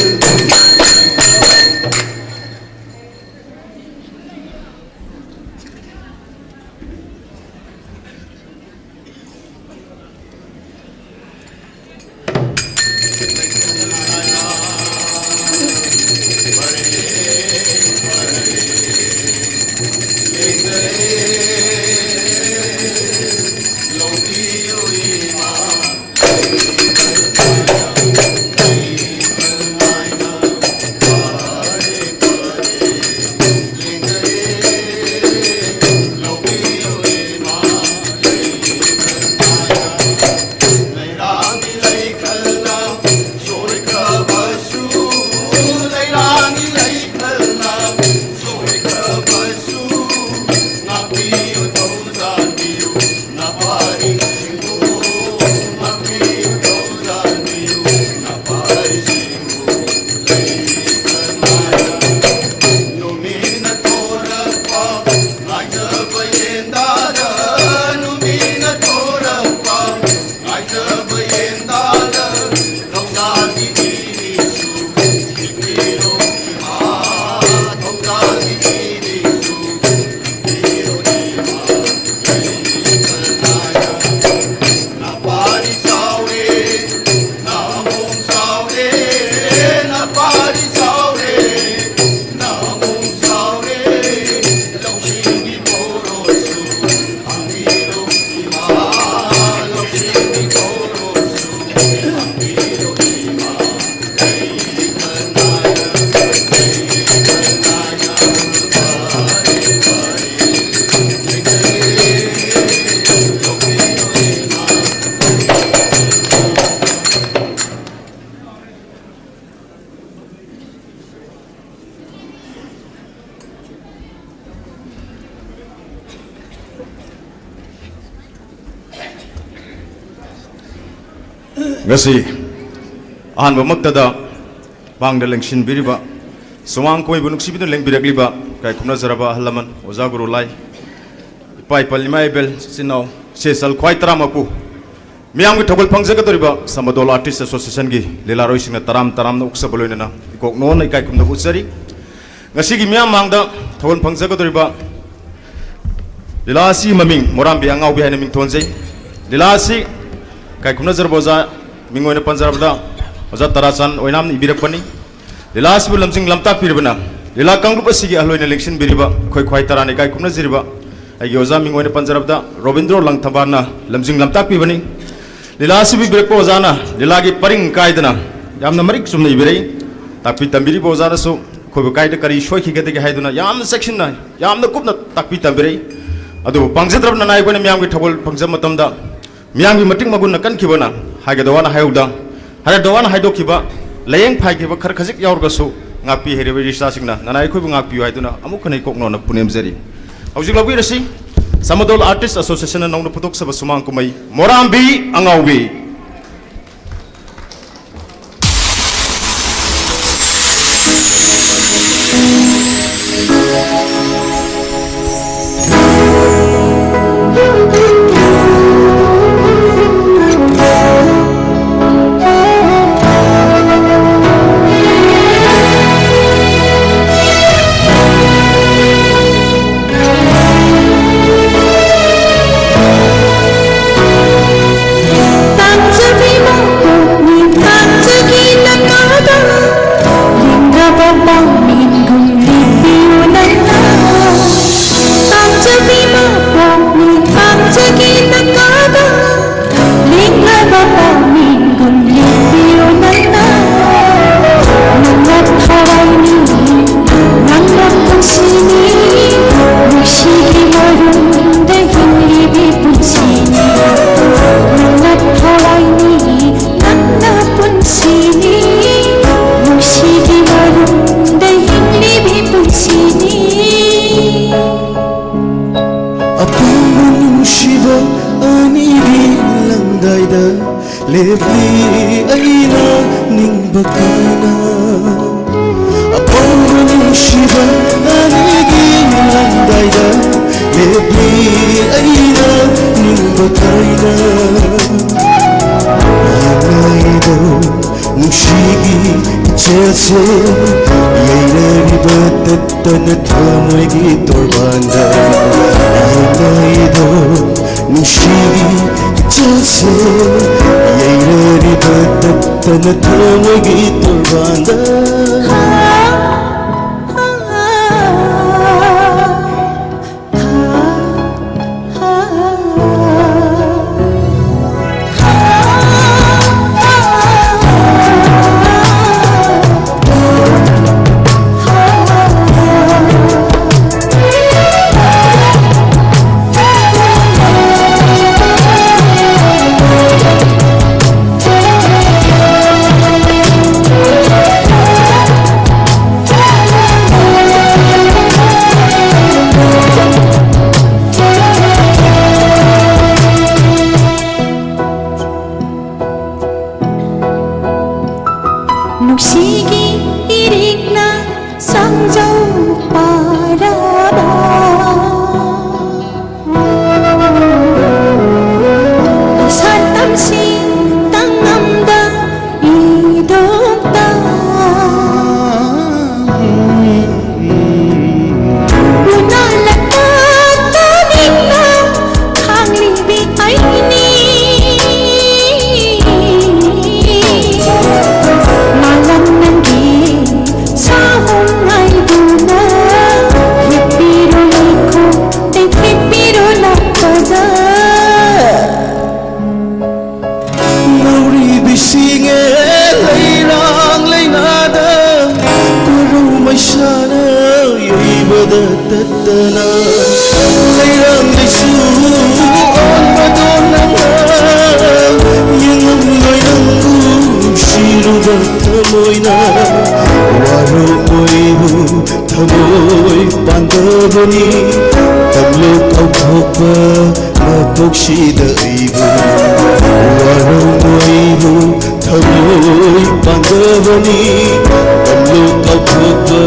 ꯉꯁꯤ ꯑꯍꯥꯟꯕꯃꯛꯇꯗ ꯃꯥꯡꯗ ꯂꯦꯡꯁꯤꯟꯕꯤꯔꯤꯕ, ꯁꯨꯃꯥꯡ ꯀꯣꯏꯕꯨ ꯅꯨꯡꯁꯤꯕꯤꯗꯨꯅ ꯂꯦꯡꯕꯤꯔꯛꯂꯤꯕ ꯏꯀꯥꯏ ꯈꯨꯝꯅꯖꯔꯕ ꯑꯍꯜ ꯂꯃꯟ, ꯑꯣꯖꯥ ꯒꯨꯔꯨ ꯂꯥꯏ, ꯏꯄꯥ ꯏꯄꯜ ꯏꯃꯥ ꯏꯕꯦꯜ, ꯏꯆꯤꯟ ꯏꯅꯥꯎ, ꯏꯆꯦ ꯏꯆꯜ ꯈ꯭ꯋꯥꯏ ꯇꯔꯥꯃꯛꯄꯨ, ꯃꯤꯌꯥꯝꯒꯤ ꯊꯧꯒꯜ ꯐꯪꯖꯒꯗꯧꯔꯤꯕ ꯁꯃꯗꯣꯜ ꯑꯥꯔꯇꯤꯁ ꯑꯦꯁꯣꯁꯤꯌꯦꯁꯟꯒꯤ ꯂꯤꯂꯥꯔꯣꯏꯁꯤꯡꯅ ꯇꯔꯥꯝ ꯇꯔꯥꯝꯅ ꯑꯣꯛꯆꯕ ꯂꯣꯏꯅꯅ ꯏꯀꯣꯛ ꯅꯣꯟꯅ ꯏꯀꯥꯏ ꯈꯨꯝꯅꯕ ꯎꯠꯆꯔꯤ꯫ ꯉꯁꯤꯒꯤ ꯃꯤꯌꯥꯝ ꯃꯥꯡꯗ ꯊꯧꯒꯜ ꯐꯪꯖꯒꯗꯧꯔꯤꯕ ꯂꯤꯂꯥ ꯑꯁꯤꯒꯤ ꯃꯃꯤꯡ ꯃꯣꯔꯥꯝꯕꯤ ꯑꯉꯥꯎꯕꯤ ꯍꯥꯏꯅ ꯃꯤꯡ ꯊꯣꯟꯖꯩ꯫ ꯂꯤꯂꯥ ꯑꯁꯤ ꯏꯀꯥꯏ ꯈꯨꯝꯅꯖꯔꯕ ꯑꯣꯖꯥ, ꯃꯤꯡ ꯑꯣꯏꯅ ꯄꯟꯖꯔꯕꯗ ꯑꯣꯖꯥ ꯇꯔꯥꯆꯥꯟ ꯑꯣꯏꯅꯥꯝꯅ ꯏꯕꯤꯔꯛꯄꯅꯤ꯫ ꯂꯤꯂꯥ ꯑꯁꯤꯕꯨ ꯂꯝꯖꯤꯡ ꯂꯝꯇꯥꯛꯄꯤꯔꯤꯕꯅ ꯂꯤꯂꯥ ꯀꯥꯡꯂꯨꯞ ꯑꯁꯤꯒꯤ ꯑꯍꯜ ꯑꯣꯏꯅ ꯂꯦꯡꯁꯤꯟꯕꯤꯔꯤꯕ ꯑꯩꯈꯣꯏ ꯈ꯭ꯋꯥꯏ ꯇꯔꯥꯅ ꯏꯀꯥꯏ ꯈꯨꯝꯅꯖꯔꯤꯕ ꯑꯩꯒꯤ ꯑꯣꯖꯥ, ꯃꯤꯡ ꯑꯣꯏꯅ ꯄꯟꯖꯔꯕꯗ ꯔꯣꯕꯤꯟꯗ꯭ꯔꯣ ꯂꯪꯊꯕꯥꯜꯅ ꯂꯝꯖꯤꯡ ꯂꯝꯇꯥꯛꯄꯤꯕꯅꯤ꯫ ꯂꯤꯂꯥ ꯑꯁꯤꯕꯨ ꯏꯕꯤꯔꯛꯄ ꯑꯣꯖꯥꯅ ꯂꯤꯂꯥꯒꯤ ꯄꯔꯤꯡ ꯀꯥꯏꯗꯅ ꯌꯥꯝꯅ ꯃꯔꯤꯛ ꯆꯨꯝꯅ ꯏꯕꯤꯔꯛꯏ꯫ ꯇꯥꯛꯄꯤ ꯇꯝꯕꯤꯔꯤꯕ ꯑꯣꯖꯥꯅꯁꯨ ꯑꯩꯈꯣꯏꯕꯨ ꯀꯥꯏꯗ ꯀꯔꯤ ꯁꯣꯏꯈꯤꯒꯗꯒꯦ ꯍꯥꯏꯗꯨꯅ ꯌꯥꯝꯅ ꯆꯦꯛꯁꯤꯟꯅ, ꯌꯥꯝꯅ ꯀꯨꯞꯅ ꯇꯥꯛꯄꯤ ꯇꯝꯕꯤꯔꯛꯏ꯫ ꯑꯗꯨꯕꯨ ꯄꯥꯡꯖꯗ꯭ꯔꯕ ꯅꯅꯥꯏ ꯑꯩꯈꯣꯏꯅ ꯃꯤꯌꯥꯝꯒꯤ ꯊꯧꯒꯜ ꯐꯪꯖꯕ ꯃꯇꯝꯗ ꯃꯤꯌꯥꯝꯒꯤ ꯃꯇꯤꯛ ꯃꯒꯨꯟꯅ ꯀꯟꯈꯤꯕꯅ ꯍꯥꯏꯒꯗꯧꯕꯅ ꯍꯥꯏꯍꯧꯗ, ꯍꯥꯏꯔꯗꯧꯕꯅ ꯍꯥꯏꯗꯣꯛꯈꯤꯕ, ꯂꯥꯏꯌꯦꯡ ꯐꯥꯏꯈꯤꯕ ꯈꯔ ꯈꯖꯤꯛ ꯌꯥꯎꯔꯒꯁꯨ ꯉꯥꯛꯄꯤ ꯍꯩꯔꯕ ꯏꯆꯥꯁꯤꯡꯅ ꯅꯅꯥꯏ ꯑꯩꯈꯣꯏꯕꯨ ꯉꯥꯛꯄꯤꯌꯨ ꯍꯥꯏꯗꯨꯅ ꯑꯃꯨꯛ ꯍꯟꯅ ꯏꯀꯣꯛ ꯅꯣꯟꯅ ꯄꯨꯅꯦꯝꯖꯔꯤ꯫ ꯍꯧꯖꯤꯛ ꯂꯧꯕꯤꯔꯁꯤ, ꯁꯃꯗꯣꯜ ꯑꯥꯔꯇꯤꯁ ꯑꯦꯁꯣꯁꯤꯌꯦꯁꯟꯅ ꯅꯧꯅ ꯄꯨꯊꯣꯛꯆꯕ ꯁꯨꯃꯥꯡ ꯀꯨꯝꯍꯩ ꯃꯣꯔꯥꯝꯕꯤ ꯑꯉꯥꯎꯕꯤ꯫ ꯀꯥꯏꯅ ꯑꯄꯪꯕ ꯅꯨꯡꯁꯤꯕ ꯑꯅꯤꯒꯤ ꯂꯪꯗꯥꯏꯗ ꯂꯦꯞꯂꯤ ꯑꯩꯅ ꯅꯤꯡꯕ ꯀꯥꯏꯅ꯫ ꯌꯦꯡꯅꯩꯗꯣ ꯅꯨꯡꯁꯤꯒꯤ ꯏꯆꯦꯜꯁꯦ ꯌꯩꯅꯔꯤꯕ ꯇꯠꯇꯅ ꯊꯃꯣꯏꯒꯤ ꯇꯣꯔꯕꯥꯟꯗ꯫ ꯌꯦꯡꯅꯩꯗꯣ ꯅꯨꯡꯁꯤꯒꯤ ꯏꯆꯦꯜꯁꯦ ꯌꯩꯅꯔꯤꯕ ꯇꯠꯇꯅ ꯊꯃꯣꯏꯒꯤ ꯇꯣꯔꯕꯥꯟꯗ꯫ ꯅꯨꯡꯁꯤꯒꯤ ꯏꯔꯤꯛꯅ ꯁꯪꯖꯧ ꯄꯥꯔꯕ ꯏꯁꯥꯟ ꯇꯝꯁꯤ ꯇꯪꯉꯝꯗ ꯏꯗꯣꯝꯇ ꯎꯅꯥ ꯂꯛꯇ ꯇꯥꯅꯤꯡꯅ ꯈꯥꯡꯂꯤꯕꯤ ꯑꯩꯅꯤ꯫ ꯃꯥꯂꯪ ꯅꯪꯒꯤ ꯁꯥꯃꯨꯡ ꯉꯥꯏꯗꯨꯅ ꯍꯤꯞꯄꯤꯔꯣ ꯂꯩꯈꯣ ꯂꯩꯈꯤꯠꯄꯤꯔꯣ ꯂꯥꯛꯄꯗ꯫ ꯅꯧꯔꯤꯕꯤꯁꯤꯡꯉꯦ ꯂꯩꯔꯥꯡ ꯂꯩꯅꯥꯗ ꯀꯣꯔꯧ ꯃꯩꯁꯥꯅ ꯌꯩꯕꯗ ꯇꯠꯇꯅ ꯂꯩꯔꯥꯡꯗꯁꯨ ꯑꯣꯟꯕꯗꯣ ꯅꯪꯅ ꯌꯦꯡꯉꯝꯂꯣꯏ ꯅꯪꯕꯨ ꯅꯨꯡꯁꯤꯔꯨꯕ ꯊꯃꯣꯏꯅ ꯋꯥꯔꯣ ꯑꯣꯏꯕꯨ ꯊꯃꯣꯏ ꯄꯥꯟꯗꯕꯅꯤ ꯇꯝꯂꯣ ꯀꯥꯎꯊꯣꯛꯄ ꯃꯄꯣꯛꯁꯤꯗ ꯑꯩꯕꯨ ꯋꯥꯔꯧꯅꯨ ꯑꯩꯕꯨ ꯊꯃꯣꯏ ꯄꯥꯟꯗꯕꯅꯤ, ꯅꯪꯅ ꯀꯥꯎꯊꯣꯛꯄ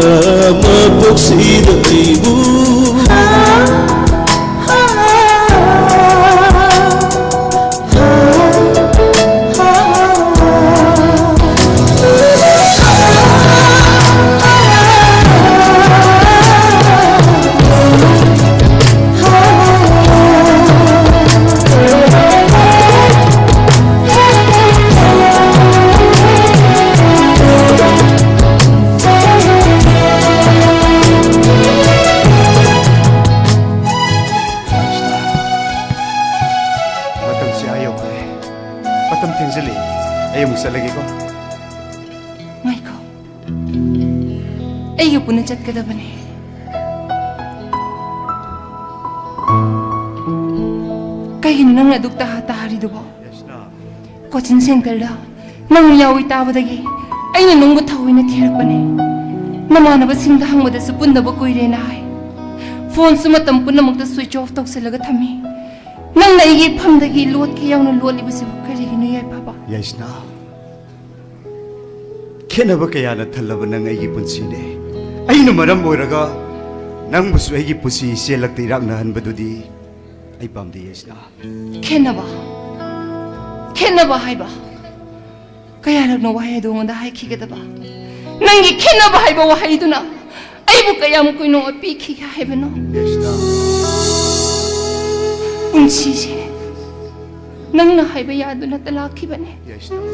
ꯃꯄꯣꯛꯁꯤꯗ ꯑꯩꯕꯨ꯫ ꯃꯇꯝꯁꯦ ꯑꯥ ꯌꯧꯈ꯭ꯔꯦ꯫ ꯃꯇꯝ ꯊꯦꯡꯖꯤꯜꯂꯛꯑꯦ꯫ ꯑꯩ ꯑꯃꯨꯛ ꯆꯠꯂꯒꯦꯀꯣ꯫ ꯉꯥꯏꯈꯣ꯫ ꯑꯩꯒ ꯄꯨꯟꯅ ꯆꯠꯀꯗꯕꯅꯦ꯫ ꯀꯩꯒꯤꯅꯣ ꯅꯪꯅ ꯑꯗꯨꯛ ꯇꯍꯥ ꯇꯥꯔꯤꯗꯨꯕꯣ? ꯌꯥꯏꯁꯅꯥ꯫ ꯀꯣꯆꯤꯡ ꯁꯦꯟꯇꯔꯗ ꯅꯪ ꯌꯥꯎꯏ ꯇꯥꯕꯗꯒꯤ ꯑꯩꯅ ꯅꯪꯕꯨ ꯊꯑꯣꯏꯅ ꯊꯤꯔꯛꯄꯅꯦ꯫ ꯅꯃꯥꯟꯅꯕꯁꯤꯡꯗ ꯍꯪꯕꯗꯁꯨ ꯄꯨꯟꯗꯕ ꯀꯨꯏꯔꯦꯅ ꯍꯥꯏ꯫ ꯐꯣꯟꯁꯨ ꯃꯇꯝ ꯄꯨꯝꯅꯃꯛꯇ ꯁ꯭ꯋꯤꯆ ꯑꯣꯐ ꯇꯧꯁꯤꯜꯂꯒ ꯊꯝꯃꯤ꯫ ꯅꯪꯅ ꯑꯩꯒꯤ ꯐꯝꯗꯒꯤ ꯂꯣꯠꯀꯦ ꯌꯥꯎꯅ ꯂꯣꯠꯂꯤꯕꯁꯤꯕꯨ ꯀꯔꯤꯒꯤꯅꯣ, ꯌꯥꯏꯐꯕ? ꯌꯥꯏꯁꯅꯥ, ꯈꯦꯠꯅꯕ ꯀꯌꯥꯅ ꯊꯜꯂꯕ ꯅꯪ ꯑꯩꯒꯤ ꯄꯨꯟꯁꯤꯅꯦ꯫ ꯑꯩꯅ ꯃꯔꯝ ꯑꯣꯏꯔꯒ ꯅꯪꯕꯨꯁꯨ ꯑꯩꯒꯤ ꯄꯨꯟꯁꯤ ꯏꯆꯦꯜꯂꯛꯇ ꯏꯔꯥꯛꯅꯍꯟꯕꯗꯨꯗꯤ ꯑꯩ ꯄꯥꯝꯗꯦ, ꯌꯥꯏꯁꯅꯥ꯫ ꯈꯦꯠꯅꯕ? ꯈꯦꯠꯅꯕ ꯍꯥꯏꯕ? ꯀꯌꯥꯔꯛꯅꯣ ꯋꯥꯍꯩ ꯑꯗꯨ ꯑꯩꯉꯣꯟꯗ ꯍꯥꯏꯈꯤꯒꯗꯕ? ꯅꯪꯒꯤ ꯈꯦꯠꯅꯕ ꯍꯥꯏꯕ ꯋꯥꯍꯩꯗꯨꯅ ꯑꯩꯕꯨ ꯀꯌꯥꯝ ꯀꯨꯏꯅ ꯑꯣꯠꯄꯤꯈꯤꯒꯦ ꯍꯥꯏꯕꯅꯣ? ꯌꯥꯏꯁꯅꯥ꯫ ꯄꯨꯟꯁꯤꯁꯦ ꯅꯪꯅ ꯍꯥꯏꯕ ꯌꯥꯗꯨꯅꯇ ꯂꯥꯛꯈꯤꯕꯅꯦ꯫ ꯌꯥꯏꯁꯅꯥ꯫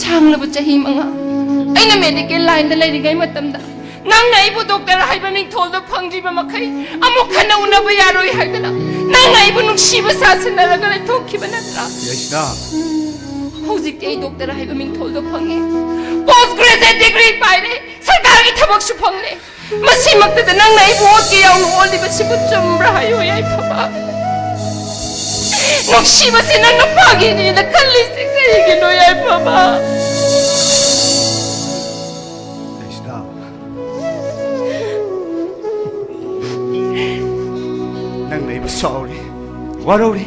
ꯁꯥꯡꯂꯕ ꯆꯍꯤ ꯃꯉꯥ ꯑꯩꯅ ꯃꯦꯗꯤꯀꯦꯜ ꯂꯥꯏꯟꯗ ꯂꯩꯔꯤꯉꯩ ꯃꯇꯝꯗ ꯅꯪꯅ ꯑꯩꯕꯨ ꯗꯣꯛꯇꯔ ꯍꯥꯏꯕ ꯃꯤꯡꯊꯣꯜꯗꯣ ꯐꯪꯗ꯭ꯔꯤꯕ ꯃꯈꯩ ꯑꯃꯨꯛ ꯍꯟꯅ ꯎꯅꯕ ꯌꯥꯔꯣꯏ ꯍꯥꯏꯗꯅ ꯅꯪꯅ ꯑꯩꯕꯨ ꯅꯨꯡꯁꯤꯕ ꯁꯥꯁꯤꯟꯅꯔꯒ ꯂꯩꯊꯣꯛꯈꯤꯕ ꯅꯠꯇ꯭ꯔꯥ? ꯌꯥꯏꯁꯅꯥ꯫ ꯍꯧꯖꯤꯛꯇꯤ ꯑꯩ ꯗꯣꯛꯇꯔ ꯍꯥꯏꯕ ꯃꯤꯡꯊꯣꯜꯗꯣ ꯐꯪꯉꯦ꯫ ꯄꯣꯁ ꯒ꯭ꯔꯦꯖꯨꯑꯦꯠ ꯗꯤꯒ꯭ꯔꯤ ꯄꯥꯏꯔꯦ꯫ ꯁꯔꯀꯥꯔꯒꯤ ꯊꯕꯛꯁꯨ ꯐꯪꯂꯦ꯫ ꯃꯁꯤꯃꯛꯇꯗ ꯅꯪꯅ ꯑꯩꯕꯨ ꯑꯣꯠꯀꯦ ꯌꯥꯎꯅ ꯑꯣꯠꯂꯤꯕꯁꯤꯕꯨ ꯆꯨꯝꯕ꯭ꯔꯥ ꯍꯥꯏꯌꯨ, ꯌꯥꯏꯐꯕ? ꯅꯨꯡꯁꯤꯕꯁꯤ ꯅꯪꯅ ꯐꯥꯒꯤꯅꯤꯅ ꯈꯜꯂꯤꯁꯤ ꯀꯔꯤꯒꯤꯅꯣ, ꯌꯥꯏꯐꯕ? ꯀ꯭ꯔꯤꯁꯅ, ꯅꯪꯅ ꯑꯩꯕꯨ ꯁꯥꯎꯔꯦ, ꯋꯥꯔꯧꯔꯦ,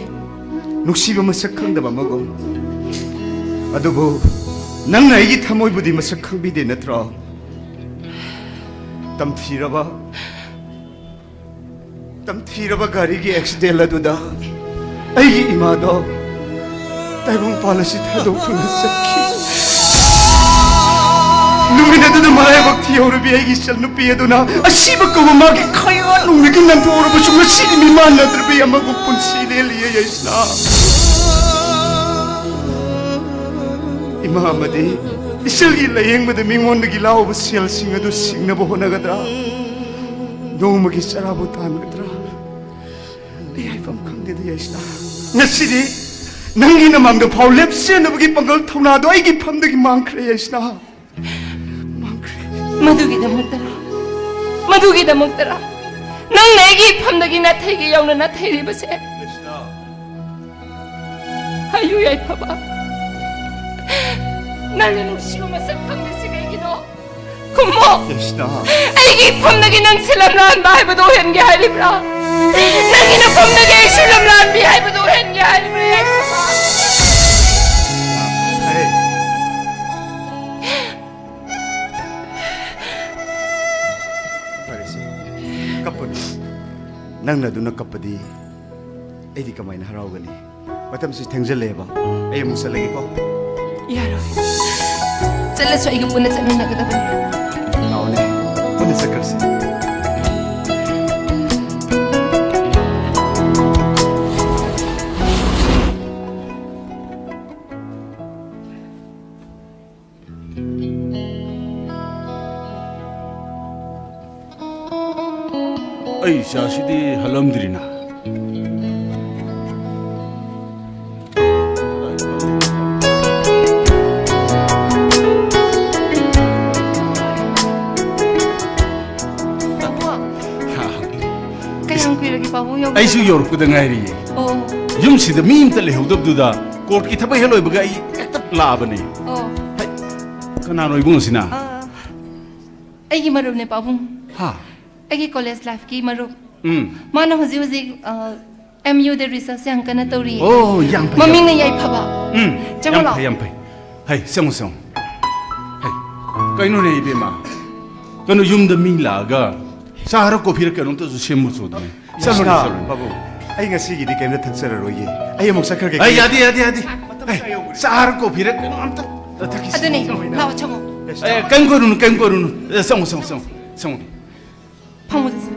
ꯅꯨꯡꯁꯤꯕ ꯃꯁꯛ ꯈꯪꯗꯕ ꯑꯃꯒꯨꯝ꯫ ꯑꯗꯨꯕꯨ ꯅꯪꯅ ꯑꯩꯒꯤ ꯊꯃꯣꯏꯕꯨꯗꯤ ꯃꯁꯛ ꯈꯪꯕꯤꯗꯦ ꯅꯠꯇ꯭ꯔꯣ? ꯇꯝꯊꯤꯔꯕ, ꯇꯝꯊꯤꯔꯕ ꯒꯥꯔꯤꯒꯤ ꯑꯦꯛꯁꯤꯗꯦꯟ ꯑꯗꯨꯗ ꯑꯩꯒꯤ ꯏꯃꯥꯗꯣ ꯇꯥꯏꯕꯪꯄꯥꯟ ꯑꯁꯤ ꯊꯥꯗꯣꯛꯇꯨꯅ ꯆꯠꯈꯤ꯫ ꯅꯨꯃꯤꯠ ꯑꯗꯨꯗ ꯃꯔꯥꯏꯕꯛ ꯊꯤꯍꯧꯔꯕꯤ ꯑꯩꯒꯤ ꯏꯆꯟꯅꯨꯄꯤ ꯑꯗꯨꯅ ꯑꯁꯤꯕ ꯀꯧꯕ ꯃꯥꯒꯤ ꯈꯌꯥꯠ ꯅꯨꯃꯤꯠꯀꯤ ꯅꯥꯟꯊꯣꯛꯍꯧꯔꯕꯁꯨ ꯉꯁꯤꯗꯤ ꯃꯤꯃꯥꯟꯅꯗ꯭ꯔꯕꯤ ꯑꯃꯒꯨꯝ ꯄꯨꯟꯁꯤ ꯂꯦꯜꯂꯤꯌꯦ ꯌꯥꯏꯁꯅꯥ꯫ ꯏꯃꯥ ꯑꯃꯗꯤ ꯏꯆꯜꯒꯤ ꯂꯥꯌꯦꯡꯕꯗ ꯃꯤꯉꯣꯟꯗꯒꯤ ꯂꯧꯕ ꯁꯦꯜꯁꯤꯡ ꯑꯗꯨ ꯁꯤꯡꯅꯕ ꯍꯣꯠꯅꯒꯗ꯭ꯔꯥ? ꯅꯣꯡꯃꯒꯤ ꯆꯔꯥꯕꯨ ꯇꯥꯟꯒꯗ꯭ꯔꯥ? ꯑꯩ ꯍꯥꯏꯐꯝ ꯈꯪꯗꯦꯗ ꯌꯥꯏꯁꯅꯥ꯫ ꯉꯁꯤꯗꯤ ꯅꯪꯒꯤ ꯅꯃꯥꯡꯗ ꯐꯥꯎ ꯂꯦꯞꯆꯅꯕꯒꯤ ꯄꯥꯡꯒꯜ ꯊꯧꯅꯥꯗꯣ ꯑꯩꯒꯤ ꯐꯝꯗꯒꯤ ꯃꯥꯡꯈ꯭ꯔꯦ ꯌꯥꯏꯁꯅꯥ꯫ ꯃꯥꯡꯈ꯭ꯔꯦ꯫ ꯃꯗꯨꯒꯤꯗꯃꯛꯇꯔꯥ? ꯃꯗꯨꯒꯤꯗꯃꯛꯇꯔꯥ ꯅꯪꯅ ꯑꯩꯒꯤ ꯏꯐꯝꯗꯒꯤ ꯅꯥꯊꯩꯒꯦ ꯌꯥꯎꯅ ꯅꯥꯊꯩꯔꯤꯕꯁꯦ? ꯍꯥꯏꯌꯨ ꯌꯥꯏꯐꯕ, ꯅꯪꯅ ꯅꯨꯡꯁꯤꯕ ꯃꯁꯛ ꯈꯪꯗ꯭ꯔꯤꯁꯤ ꯀꯩꯒꯤꯅꯣ? ꯈꯨꯝꯃꯣ꯫ ꯀ꯭ꯔꯤꯁꯅ꯫ ꯑꯩꯒꯤ ꯏꯐꯝꯗꯒꯤ ꯅꯪ ꯁꯤꯜꯂꯝ ꯂꯥꯟꯕ ꯍꯥꯏꯕꯗꯨ ꯑꯣꯏꯍꯟꯒꯦ ꯍꯥꯏꯔꯤꯕ꯭ꯔꯥ? ꯅꯪꯒꯤ ꯅꯐꯝꯗꯒꯤ ꯑꯩ ꯁꯤꯜꯂꯝ ꯂꯥꯟꯕꯤ ꯍꯥꯏꯕꯗꯨ ꯑꯣꯏꯍꯟꯒꯦ ꯍꯥꯏꯔꯤꯕ꯭ꯔꯥ ꯌꯥꯏꯐꯕ? ꯑꯩ ꯐꯔꯦꯁꯦ, ꯀꯞꯄꯅꯨ꯫ ꯅꯪꯅ ꯑꯗꯨꯅ ꯀꯞꯄꯗꯤ ꯑꯩꯗꯤ ꯀꯃꯥꯏꯅ ꯍꯔꯥꯎꯒꯅꯤ? ꯃꯇꯝꯁꯤ ꯊꯦꯡꯖꯜꯂꯛꯑꯦꯕ, ꯑꯩ ꯑꯃꯨꯛ ꯆꯠꯂꯒꯦꯀꯣ꯫ ꯌꯥꯔꯣꯏ, ꯆꯠꯂꯁꯨ ꯑꯩꯒ ꯄꯨꯟꯅ ꯆꯠꯃꯤꯟꯅꯒꯗꯕꯅꯤ꯫ ꯂꯥꯛꯑꯣꯅꯦ, ꯄꯨꯟꯅ ꯆꯠꯈ꯭ꯔꯁꯤ꯫ ꯑꯩ ꯏꯆꯥꯁꯤꯗꯤ ꯍꯜꯂꯝꯗ꯭ꯔꯤꯅ꯫ ꯄꯥꯕꯨꯡ, ꯀꯌꯥꯝ ꯀꯨꯏꯔꯒꯦ ꯄꯥꯕꯨꯡ ꯌꯧꯕ? ꯑꯩꯁꯨ ꯌꯧꯔꯛꯄꯗ ꯉꯥꯏꯔꯤꯌꯦ꯫ ꯑꯣ꯫ ꯌꯨꯝꯁꯤꯗ ꯃꯤ ꯑꯝꯇ ꯂꯩꯍꯧꯗꯕꯗꯨꯗ ꯀꯣꯔꯠꯀꯤ ꯊꯕꯛ ꯍꯦꯛ ꯂꯣꯏꯕꯒ ꯑꯩ ꯍꯦꯛꯇ ꯂꯥꯛꯑꯕꯅꯦ꯫ ꯑꯣ꯫ ꯍꯩ, ꯀꯅꯥꯅꯣ ꯏꯕꯨꯡꯉꯣꯁꯤꯅ? ꯑꯥ, ꯑꯩꯒꯤ ꯃꯔꯨꯞꯅꯦ ꯄꯥꯕꯨꯡ꯫ ꯍꯥ? ꯑꯩꯒꯤ ꯀꯣꯂꯦꯖ ꯂꯥꯏꯐꯀꯤ ꯃꯔꯨꯞ꯫ ꯎꯝ꯫ ꯃꯥꯅ ꯍꯧꯖꯤꯛ ꯍꯧꯖꯤꯛ, ꯑ, ꯑꯦꯝ ꯌꯨꯗ ꯔꯤꯁꯔꯆ ꯌꯥꯝ ꯀꯟꯅ ꯇꯧꯔꯤꯌꯦ꯫ ꯑꯣ, ꯌꯥꯝ ꯐꯩ, ꯌꯥꯝ ꯃꯃꯤꯡꯅ ꯐꯩ꯫ ꯌꯥꯏꯐꯕ꯫ ꯎꯝ, ꯆꯪꯉꯣ ꯌꯥꯝ ꯂꯥꯛꯑꯣ꯫ ꯐꯩ, ꯌꯥꯝ ꯐꯩ꯫ ꯍꯩ, ꯆꯪꯉꯣ, ꯆꯪꯉꯣ꯫ ꯍꯩ, ꯀꯩꯅꯣꯅꯦ, ꯏꯕꯦꯝꯃ? ꯀꯩꯅꯣ, ꯌꯨꯝꯗ ꯃꯤ ꯂꯥꯛꯑꯒ ꯆꯥꯔ ꯀꯣꯐꯤꯔ ꯀꯩꯅꯣꯝꯇꯁꯨ ꯁꯦꯝꯃꯨ ꯆꯣꯗꯅꯦ꯫ ꯆꯠꯂꯣꯅꯦ, ꯀ꯭ꯔꯤꯁꯅ, ꯆꯠꯂꯣꯅꯦ꯫ ꯄꯥꯕꯨꯡ, ꯑꯩ ꯉꯁꯤꯒꯤꯗꯤ ꯀꯩꯝꯇ ꯊꯛꯆꯔꯔꯣꯏꯒꯦ꯫ ꯑꯩ ꯑꯃꯨꯛ ꯆꯠꯈ꯭ꯔꯒꯦ꯫ ꯑꯩ, ꯌꯥꯗꯦ, ꯌꯥꯗꯦ, ꯌꯥꯗꯦ꯫ ꯑꯩ, ꯆꯥꯔ ꯀꯣꯐꯤꯔ ꯀꯩꯅꯣꯝꯇ ꯊꯛꯈꯤꯁꯤ꯫ ꯑꯗꯨꯅꯦ, ꯂꯥꯛꯑꯣ, ꯆꯪꯉꯣ꯫ ꯑꯦ, ꯀꯩꯝ ꯀꯣꯏꯔꯨꯅꯨ, ꯀꯩꯝ ꯀꯣꯏꯔꯨꯅꯨ꯫ ꯑꯦ, ꯆꯪꯉꯣ, ꯆꯪꯉꯣ, ꯆꯪꯉꯣ, ꯆꯪꯉꯣ꯫ ꯐꯝꯃꯣ, ꯆꯠꯁꯤ꯫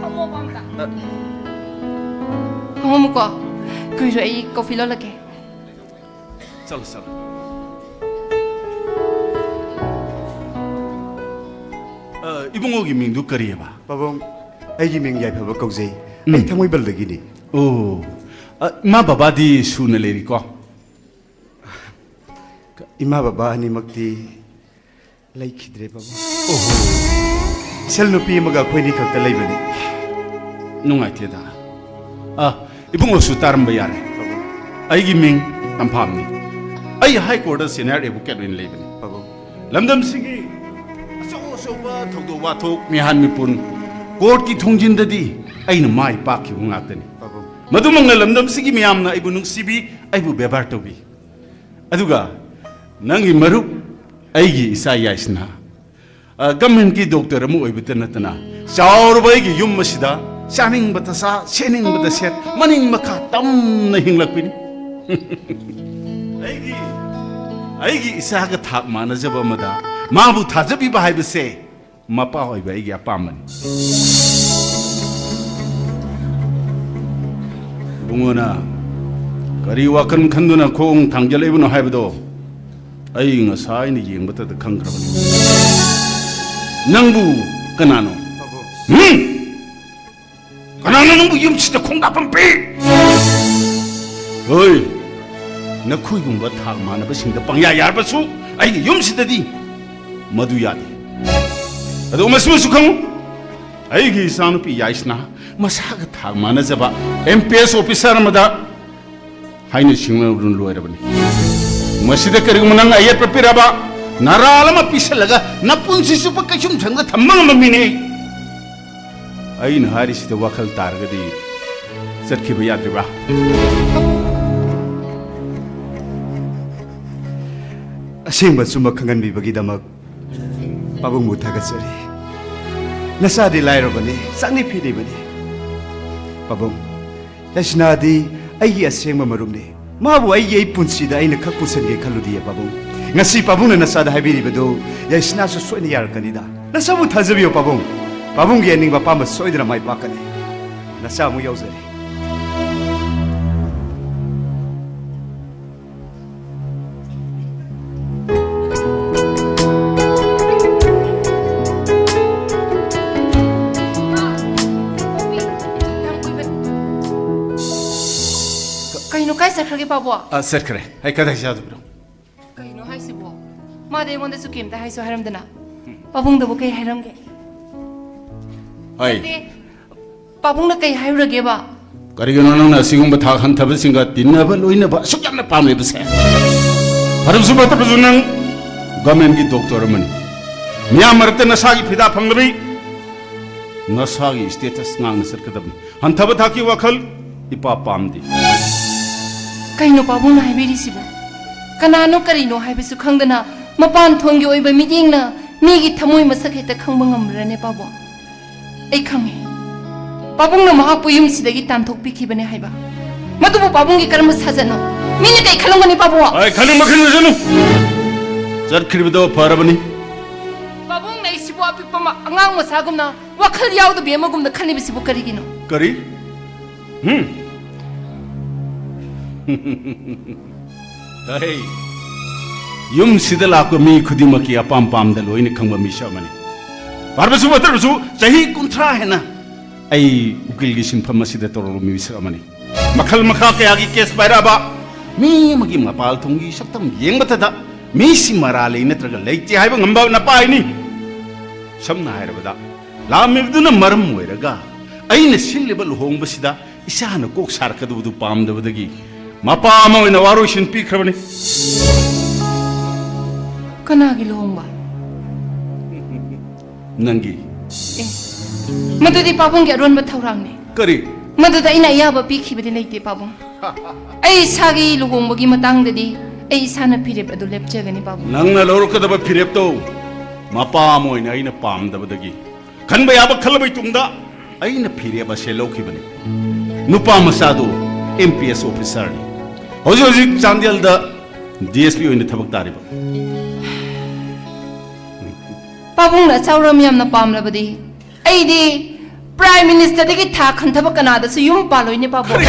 ꯐꯝꯃꯣ, ꯐꯝꯃꯣ꯫ ꯐꯝꯃꯣꯀꯣ꯫ ꯀꯨꯏꯔꯣꯏ, ꯑꯩ ꯀꯣꯐꯤ ꯂꯣꯜꯂꯛꯀꯦ꯫ ꯆꯠꯂꯣ, ꯆꯠꯂꯣ꯫ ꯑ, ꯏꯕꯨꯡꯉꯣꯒꯤ ꯃꯤꯡꯗꯨ ꯀꯔꯤꯑꯕ? ꯄꯥꯕꯨꯡ, ꯑꯩꯒꯤ ꯃꯤꯡ ꯌꯥꯏꯐꯕ ꯀꯧꯖꯩ꯫ ꯎꯝ꯫ ꯑꯩ ꯊꯥꯡꯃꯩꯕꯟꯗꯒꯤꯅꯤ꯫ ꯑꯣ, ꯑ, ꯏꯃꯥ ꯕꯕꯥꯗꯤ ꯁꯨꯅ ꯂꯩꯔꯤꯀꯣ? ꯏꯃꯥ ꯕꯕꯥ ꯑꯅꯤꯃꯛꯇꯤ ꯂꯩꯈꯤꯗ꯭ꯔꯦ, ꯄꯥꯕꯨꯡ꯫ ꯑꯣꯍꯣ꯫ ꯏꯆꯜ ꯅꯨꯄꯤ ꯑꯃꯒ ꯑꯩꯈꯣꯏꯅꯤ ꯈꯛꯇ ꯂꯩꯕꯅꯤ꯫ ꯅꯨꯡꯉꯥꯏꯇꯦꯗ꯫ ꯑ, ꯏꯕꯨꯡꯉꯣꯁꯨ ꯇꯥꯔꯝꯕ ꯌꯥꯔꯦ꯫ ꯄꯥꯕꯨꯡ꯫ ꯑꯩꯒꯤ ꯃꯤꯡ ꯇꯝꯐꯥꯝꯅꯤ꯫ ꯑꯩ ꯍꯥꯏ ꯀꯣꯔꯠꯇ ꯁꯦꯅꯤꯌꯔ ꯑꯦꯗꯚꯣꯀꯦꯠ ꯑꯣꯏꯅ ꯂꯩꯕꯅꯤ꯫ ꯄꯥꯕꯨꯡ꯫ ꯂꯝꯗꯝꯁꯤꯒꯤ ꯑꯆꯧ ꯑꯆꯧꯕ ꯊꯧꯗꯣꯛ ꯋꯥꯊꯣꯛ, ꯃꯤꯍꯥꯟ ꯃꯤꯄꯨꯟ, ꯀꯣꯔꯠꯀꯤ ꯊꯣꯡꯖꯤꯟꯗꯗꯤ ꯑꯩꯅ ꯃꯥꯏ ꯄꯥꯛꯈꯤꯕ ꯉꯥꯛꯇꯅꯤ꯫ ꯄꯥꯕꯨꯡ꯫ ꯃꯗꯨꯃꯛꯅ ꯂꯝꯗꯝꯁꯤꯒꯤ ꯃꯤꯌꯥꯝꯅ ꯑꯩꯕꯨ ꯅꯨꯡꯁꯤꯕꯤ, ꯑꯩꯕꯨ ꯕꯦꯕꯥꯔ ꯇꯧꯕꯤ꯫ ꯑꯗꯨꯒ ꯅꯪꯒꯤ ꯃꯔꯨꯞ ꯑꯩꯒꯤ ꯏꯆꯥ ꯌꯥꯏꯁꯅꯥ, ꯑ, ꯒꯃꯦꯟꯒꯤ ꯗꯣꯛꯇꯔ ꯑꯃ ꯑꯣꯏꯕꯇ ꯅꯠꯇꯅ, ꯆꯥꯎꯔꯕ ꯑꯩꯒꯤ ꯌꯨꯝ ꯑꯁꯤꯗ ꯆꯥꯅꯤꯡꯕꯇ ꯆꯥ, ꯁꯦꯠꯅꯤꯡꯕꯇ ꯁꯦꯠ, ꯃꯅꯤꯡ ꯃꯈꯥ ꯇꯝꯅ ꯍꯤꯡꯂꯛꯄꯅꯤ꯫ ꯑꯩꯒꯤ, ꯑꯩꯒꯤ ꯏꯆꯥꯒ ꯊꯥꯛ ꯃꯥꯟꯅꯖꯕ ꯑꯃꯗ ꯃꯥꯕꯨ ꯊꯥꯖꯕꯤꯕ ꯍꯥꯏꯕꯁꯦ ꯃꯄꯥ ꯑꯣꯏꯕ ꯑꯩꯒꯤ ꯑꯄꯥꯝꯕꯅꯤ꯫ ꯏꯕꯨꯡꯉꯣꯅ ꯀꯔꯤ ꯋꯥꯈꯜ ꯈꯟꯗꯨꯅ ꯈꯣꯡ ꯊꯥꯡꯖꯜꯂꯛꯏꯕꯅꯣ ꯍꯥꯏꯕꯗꯣ ꯑꯩ ꯉꯁꯥꯏꯅ ꯌꯦꯡꯕꯇꯗ ꯈꯪꯈ꯭ꯔꯕꯅꯤ꯫ ꯅꯪꯕꯨ ꯀꯅꯥꯅꯣ? ꯄꯥꯕꯨꯡ꯫ ꯍꯨꯝ? ꯀꯅꯥꯅ ꯅꯪꯕꯨ ꯌꯨꯝꯁꯤꯗ ꯈꯣꯡꯗꯥꯐꯝ ꯄꯤ? ꯍꯣꯏ, ꯅꯈꯣꯏꯒꯨꯝꯕ ꯊꯥꯛ ꯃꯥꯟꯅꯕꯁꯤꯡꯗ ꯄꯪꯌꯥ ꯌꯥꯔꯕꯁꯨ ꯑꯩꯒꯤ ꯌꯨꯝꯁꯤꯗꯗꯤ ꯃꯗꯨ ꯌꯥꯗꯦ꯫ ꯑꯗꯨꯒ ꯃꯁꯤꯃꯁꯨ ꯈꯪꯉꯨ, ꯑꯩꯒꯤ ꯏꯆꯥꯅꯨꯄꯤ ꯌꯥꯏꯁꯅꯥ ꯃꯁꯥꯒ ꯊꯥꯛ ꯃꯥꯟꯅꯖꯕ ꯑꯦꯝ ꯄꯤ ꯑꯦꯁ ꯑꯣꯐꯤꯁꯥꯔ ꯑꯃꯗ ꯍꯥꯏꯅ ꯁꯤꯡꯅꯗꯨꯅ ꯂꯣꯏꯔꯕꯅꯤ꯫ ꯃꯁꯤꯗ ꯀꯔꯤꯒꯨꯝꯕ ꯅꯪꯅ ꯑꯌꯦꯠꯄ ꯄꯤꯔꯕ, ꯅꯔꯥꯜ ꯑꯃ ꯄꯤꯁꯜꯂꯒ ꯅꯄꯨꯟꯁꯤ ꯆꯨꯞꯄ ꯀꯩꯁꯨꯝꯁꯪꯗ ꯊꯝꯕ ꯉꯝꯕ ꯃꯤꯅꯦ ꯑꯩ꯫ ꯑꯩꯅ ꯍꯥꯏꯔꯤꯁꯤꯗ ꯋꯥꯈꯜ ꯇꯥꯔꯒꯗꯤ ꯆꯠꯈꯤꯕ ꯌꯥꯗ꯭ꯔꯤꯕ꯭ꯔꯥ? ꯑꯁꯦꯡꯕ ꯑꯆꯨꯝꯕ ꯈꯪꯍꯟꯕꯤꯕꯒꯤꯗꯃꯛ ꯄꯥꯕꯨꯡꯕꯨ ꯊꯥꯒꯠꯆꯔꯤ꯫ ꯅꯆꯥꯗꯤ ꯂꯥꯏꯔꯕꯅꯤ, ꯆꯥꯛꯅꯤ ꯐꯤꯅꯤꯕꯅꯤ꯫ ꯄꯥꯕꯨꯡ, ꯌꯥꯏꯁꯅꯥꯗꯤ ꯑꯩꯒꯤ ꯑꯁꯦꯡꯕ ꯃꯔꯨꯞꯅꯤ꯫ ꯃꯥꯕꯨ ꯑꯩꯒꯤ, ꯑꯩ ꯄꯨꯟꯁꯤꯗ ꯑꯩꯅ ꯈꯛ ꯄꯨꯁꯟꯒꯦ ꯈꯜꯂꯨꯗꯤꯌꯦ ꯄꯥꯕꯨꯡ꯫ ꯉꯁꯤ ꯄꯥꯕꯨꯡꯅ ꯅꯆꯥꯗ ꯍꯥꯏꯕꯤꯔꯤꯕꯗꯨ ꯌꯥꯏꯁꯅꯥꯁꯨ ꯁꯣꯏꯅ ꯌꯥꯔꯛꯀꯅꯤꯗ꯫ ꯅꯆꯥꯕꯨ ꯊꯥꯖꯕꯤꯌꯨ ꯄꯥꯕꯨꯡ꯫ ꯄꯥꯕꯨꯡꯒꯤ ꯑꯅꯤꯡꯕ ꯑꯄꯥꯝꯕ ꯁꯣꯏꯗꯅ ꯃꯥꯏ ꯄꯥꯛꯀꯅꯤ꯫ ꯅꯆꯥ ꯑꯃꯨꯛ ꯌꯥꯎꯖꯔꯤ꯫ ꯀꯩꯅꯣ, ꯀꯥꯏ ꯆꯠꯈ꯭ꯔꯒꯦ ꯄꯥꯕꯣ? ꯑ, ꯆꯠꯈ꯭ꯔꯦ꯫ ꯑꯩ ꯀꯗꯥꯏ ꯆꯠꯇꯣꯏꯕꯅꯣ? ꯀꯩꯅꯣ ꯍꯥꯏꯁꯤꯕꯣ? ꯃꯥꯗꯤ ꯑꯩꯉꯣꯟꯗꯁꯨ ꯀꯩꯝꯇ ꯍꯥꯏꯁꯨ ꯍꯥꯏꯔꯝꯗꯅ꯫ ꯄꯥꯕꯨꯡꯗꯕꯨ ꯀꯩ ꯍꯥꯏꯔꯝꯒꯦ? ꯍꯥꯏ꯫ ꯅꯠꯇꯦ, ꯄꯥꯕꯨꯡꯅ ꯀꯩ ꯍꯥꯏꯔꯨꯔꯒꯦꯕ? ꯀꯔꯤꯒꯤꯅꯣ ꯅꯪꯅ ꯑꯁꯤꯒꯨꯝꯕ ꯊꯥꯛ ꯍꯟꯊꯕꯁꯤꯡꯒ ꯇꯤꯟꯅꯕ ꯂꯣꯏꯅꯕ ꯑꯁꯨꯛ ꯌꯥꯝꯅ ꯄꯥꯝꯂꯤꯕꯁꯦ? ꯐꯔꯕꯁꯨ ꯐꯠꯇ꯭ꯔꯕꯁꯨ ꯅꯪ ꯒꯚꯔꯟꯃꯦꯟꯠꯀꯤ ꯗꯣꯛꯇꯔ ꯑꯃꯅꯤ꯫ ꯃꯤꯌꯥꯝ ꯃꯔꯛꯇ ꯅꯁꯥꯒꯤ ꯐꯤꯗꯥ ꯐꯪꯂꯕꯤ, ꯅꯁꯥꯒꯤ ꯁ꯭ꯇꯦꯇꯁ ꯉꯥꯛꯅ ꯆꯠꯀꯗꯕꯅꯤ꯫ ꯍꯟꯊꯕ ꯊꯥꯛꯀꯤ ꯋꯥꯈꯜ ꯏꯄꯥ ꯄꯥꯝꯗꯦ꯫ ꯀꯩꯅꯣ ꯄꯥꯕꯨꯡꯅ ꯍꯥꯏꯕꯤꯔꯤꯁꯤꯕꯣ? ꯀꯅꯥꯅꯣ ꯀꯔꯤꯅꯣ ꯍꯥꯏꯕꯁꯨ ꯈꯪꯗꯅ ꯃꯄꯥꯟ ꯊꯣꯡꯒꯤ ꯑꯣꯏꯕ ꯃꯤꯠꯌꯦꯡꯅ ꯃꯤꯒꯤ ꯊꯃꯣꯏ ꯃꯁꯛ ꯍꯦꯛꯇ ꯈꯪꯕ ꯉꯝꯕ꯭ꯔꯅꯦ ꯄꯥꯕꯨꯡ? ꯑꯩ ꯈꯪꯉꯦ꯫ ꯄꯥꯕꯨꯡꯅ ꯃꯍꯥꯛꯄꯨ ꯌꯨꯝꯁꯤꯗꯒꯤ ꯇꯥꯟꯊꯣꯛꯄꯤꯈꯤꯕꯅꯦ ꯍꯥꯏꯕ꯫ ꯃꯗꯨꯕꯨ ꯄꯥꯕꯨꯡꯒꯤ ꯀꯔꯝꯕ ꯁꯥꯖꯠꯅꯣ? ꯃꯤꯅ ꯀꯩ ꯈꯜꯂꯝꯒꯅꯤ ꯄꯥꯕꯨꯡ? ꯑꯩ ꯈꯟꯅꯤꯡꯕ ꯈꯟꯖꯁꯅꯨ꯫ ꯆꯠꯈ꯭ꯔꯤꯕꯗꯣ ꯐꯔꯕꯅꯤ꯫ ꯄꯥꯕꯨꯡꯅ ꯑꯩꯁꯤꯕꯨ ꯑꯄꯤꯛꯄ ꯃ-, ꯑꯉꯥꯡ ꯃꯆꯥꯒꯨꯝꯅ ꯋꯥꯈꯜ ꯌꯥꯎꯗꯕꯤ ꯑꯃꯒꯨꯝꯅ ꯈꯜꯂꯤꯕꯁꯤꯕꯨ ꯀꯔꯤꯒꯤꯅꯣ? ꯀꯔꯤ? ꯍꯨꯝ? ꯍꯩ, ꯌꯨꯝꯁꯤꯗ ꯂꯥꯛꯄ ꯃꯤ ꯈꯨꯗꯤꯡꯃꯛꯀꯤ ꯑꯄꯥꯝ ꯄꯥꯝꯗ ꯂꯣꯏꯅ ꯈꯪꯕ ꯃꯤꯁꯛ ꯑꯃꯅꯤ꯫ ꯐꯔꯕꯁꯨ ꯐꯠꯇ꯭ꯔꯕꯁꯨ ꯆꯍꯤ ꯀꯨꯟꯊ꯭ꯔꯥ ꯍꯦꯟꯅ ꯑꯩ ꯎꯀꯤꯜꯒꯤ ꯁꯤꯟꯐꯝ ꯑꯁꯤꯗ ꯇꯧꯔꯕ ꯃꯤꯁꯛ ꯑꯃꯅꯤ꯫ ꯃꯈꯜ ꯃꯈꯥ ꯀꯌꯥꯒꯤ ꯀꯦꯁ ꯄꯥꯏꯔꯛꯑꯕ ꯃꯤ ꯑꯃꯒꯤ ꯃꯄꯥꯜ ꯊꯣꯡꯒꯤ ꯁꯛꯇꯝ ꯌꯦꯡꯕꯇꯗ ꯃꯤꯁꯤ ꯃꯔꯥꯜ ꯂꯩ ꯅꯠꯇ꯭ꯔꯒ ꯂꯩꯇꯦ ꯍꯥꯏꯕ ꯉꯝꯕ ꯅꯄꯥ ꯑꯩꯅꯤ꯫ ꯁꯝꯅ ꯍꯥꯏꯔꯕꯗ, ꯂꯥꯛꯂꯝꯃꯤꯕꯗꯨꯅ ꯃꯔꯝ ꯑꯣꯏꯔꯒ ꯑꯩꯅ ꯁꯤꯜꯂꯤꯕ ꯂꯨꯍꯣꯡꯕꯁꯤꯗ ꯏꯆꯥꯅ ꯀꯣꯛ ꯁꯥꯔꯛꯀꯗꯕꯗꯨ ꯄꯥꯝꯗꯕꯗꯒꯤ ꯃꯄꯥ ꯑꯃ ꯑꯣꯏꯅ ꯋꯥꯔꯣꯏꯁꯤꯟ ꯄꯤꯈ꯭ꯔꯕꯅꯤ꯫ ꯀꯅꯥꯒꯤ ꯂꯨꯍꯣꯡꯕ? ꯅꯪꯒꯤ꯫ ꯑꯦ, ꯃꯗꯨꯗꯤ ꯄꯥꯕꯨꯡꯒꯤ ꯑꯔꯣꯟꯕ ꯊꯧꯔꯥꯡꯅꯤ꯫ ꯀꯔꯤ? ꯃꯗꯨꯗ ꯑꯩꯅ ꯑꯌꯥꯕ ꯄꯤꯈꯤꯕꯗꯤ ꯂꯩꯇꯦ ꯄꯥꯕꯨꯡ꯫ ꯑꯩ ꯏꯁꯥꯒꯤ ꯂꯨꯍꯣꯡꯕꯒꯤ ꯃꯇꯥꯡꯗꯗꯤ ꯑꯩ ꯏꯁꯥꯅ ꯐꯤꯔꯦꯞ ꯑꯗꯨ ꯂꯦꯞꯆꯒꯅꯤ, ꯄꯥꯕꯨꯡ꯫ ꯅꯪꯅ ꯂꯧꯔꯛꯀꯗꯕ ꯐꯤꯔꯦꯞꯇꯣ ꯃꯄꯥ ꯑꯃ ꯑꯣꯏꯅ ꯑꯩꯅ ꯄꯥꯝꯗꯕꯗꯒꯤ ꯈꯟꯕ ꯌꯥꯕ ꯈꯜꯂꯕ ꯃꯇꯨꯡꯗ ꯑꯩꯅ ꯐꯤꯔꯦꯞ ꯑꯁꯦ ꯂꯧꯈꯤꯕꯅꯤ꯫ ꯅꯨꯄꯥ ꯃꯆꯥꯗꯨ ꯑꯦꯝ ꯄꯤ ꯑꯦꯁ ꯑꯣꯐꯤꯁꯥꯔꯅꯤ꯫ ꯍꯧꯖꯤꯛ ꯍꯧꯖꯤꯛ ꯆꯥꯟꯗꯦꯜꯗ ꯗꯤ ꯑꯦꯁ ꯄꯤ ꯑꯣꯏꯅ ꯊꯕꯛ ꯇꯥꯔꯤꯕ꯫ ꯄꯥꯕꯨꯡꯅ ꯑꯆꯥꯎꯔꯝ ꯌꯥꯝꯅ ꯄꯥꯝꯂꯕꯗꯤ ꯑꯩꯗꯤ ꯄ꯭ꯔꯥꯏꯝ ꯃꯤꯅꯤꯁꯇꯔꯗꯒꯤ ꯊꯥꯛ ꯍꯟꯊꯕ ꯀꯅꯥꯗꯁꯨ ꯌꯨꯝ ꯄꯥꯜꯂꯣꯏꯅꯦ, ꯄꯥꯕꯨꯡ꯫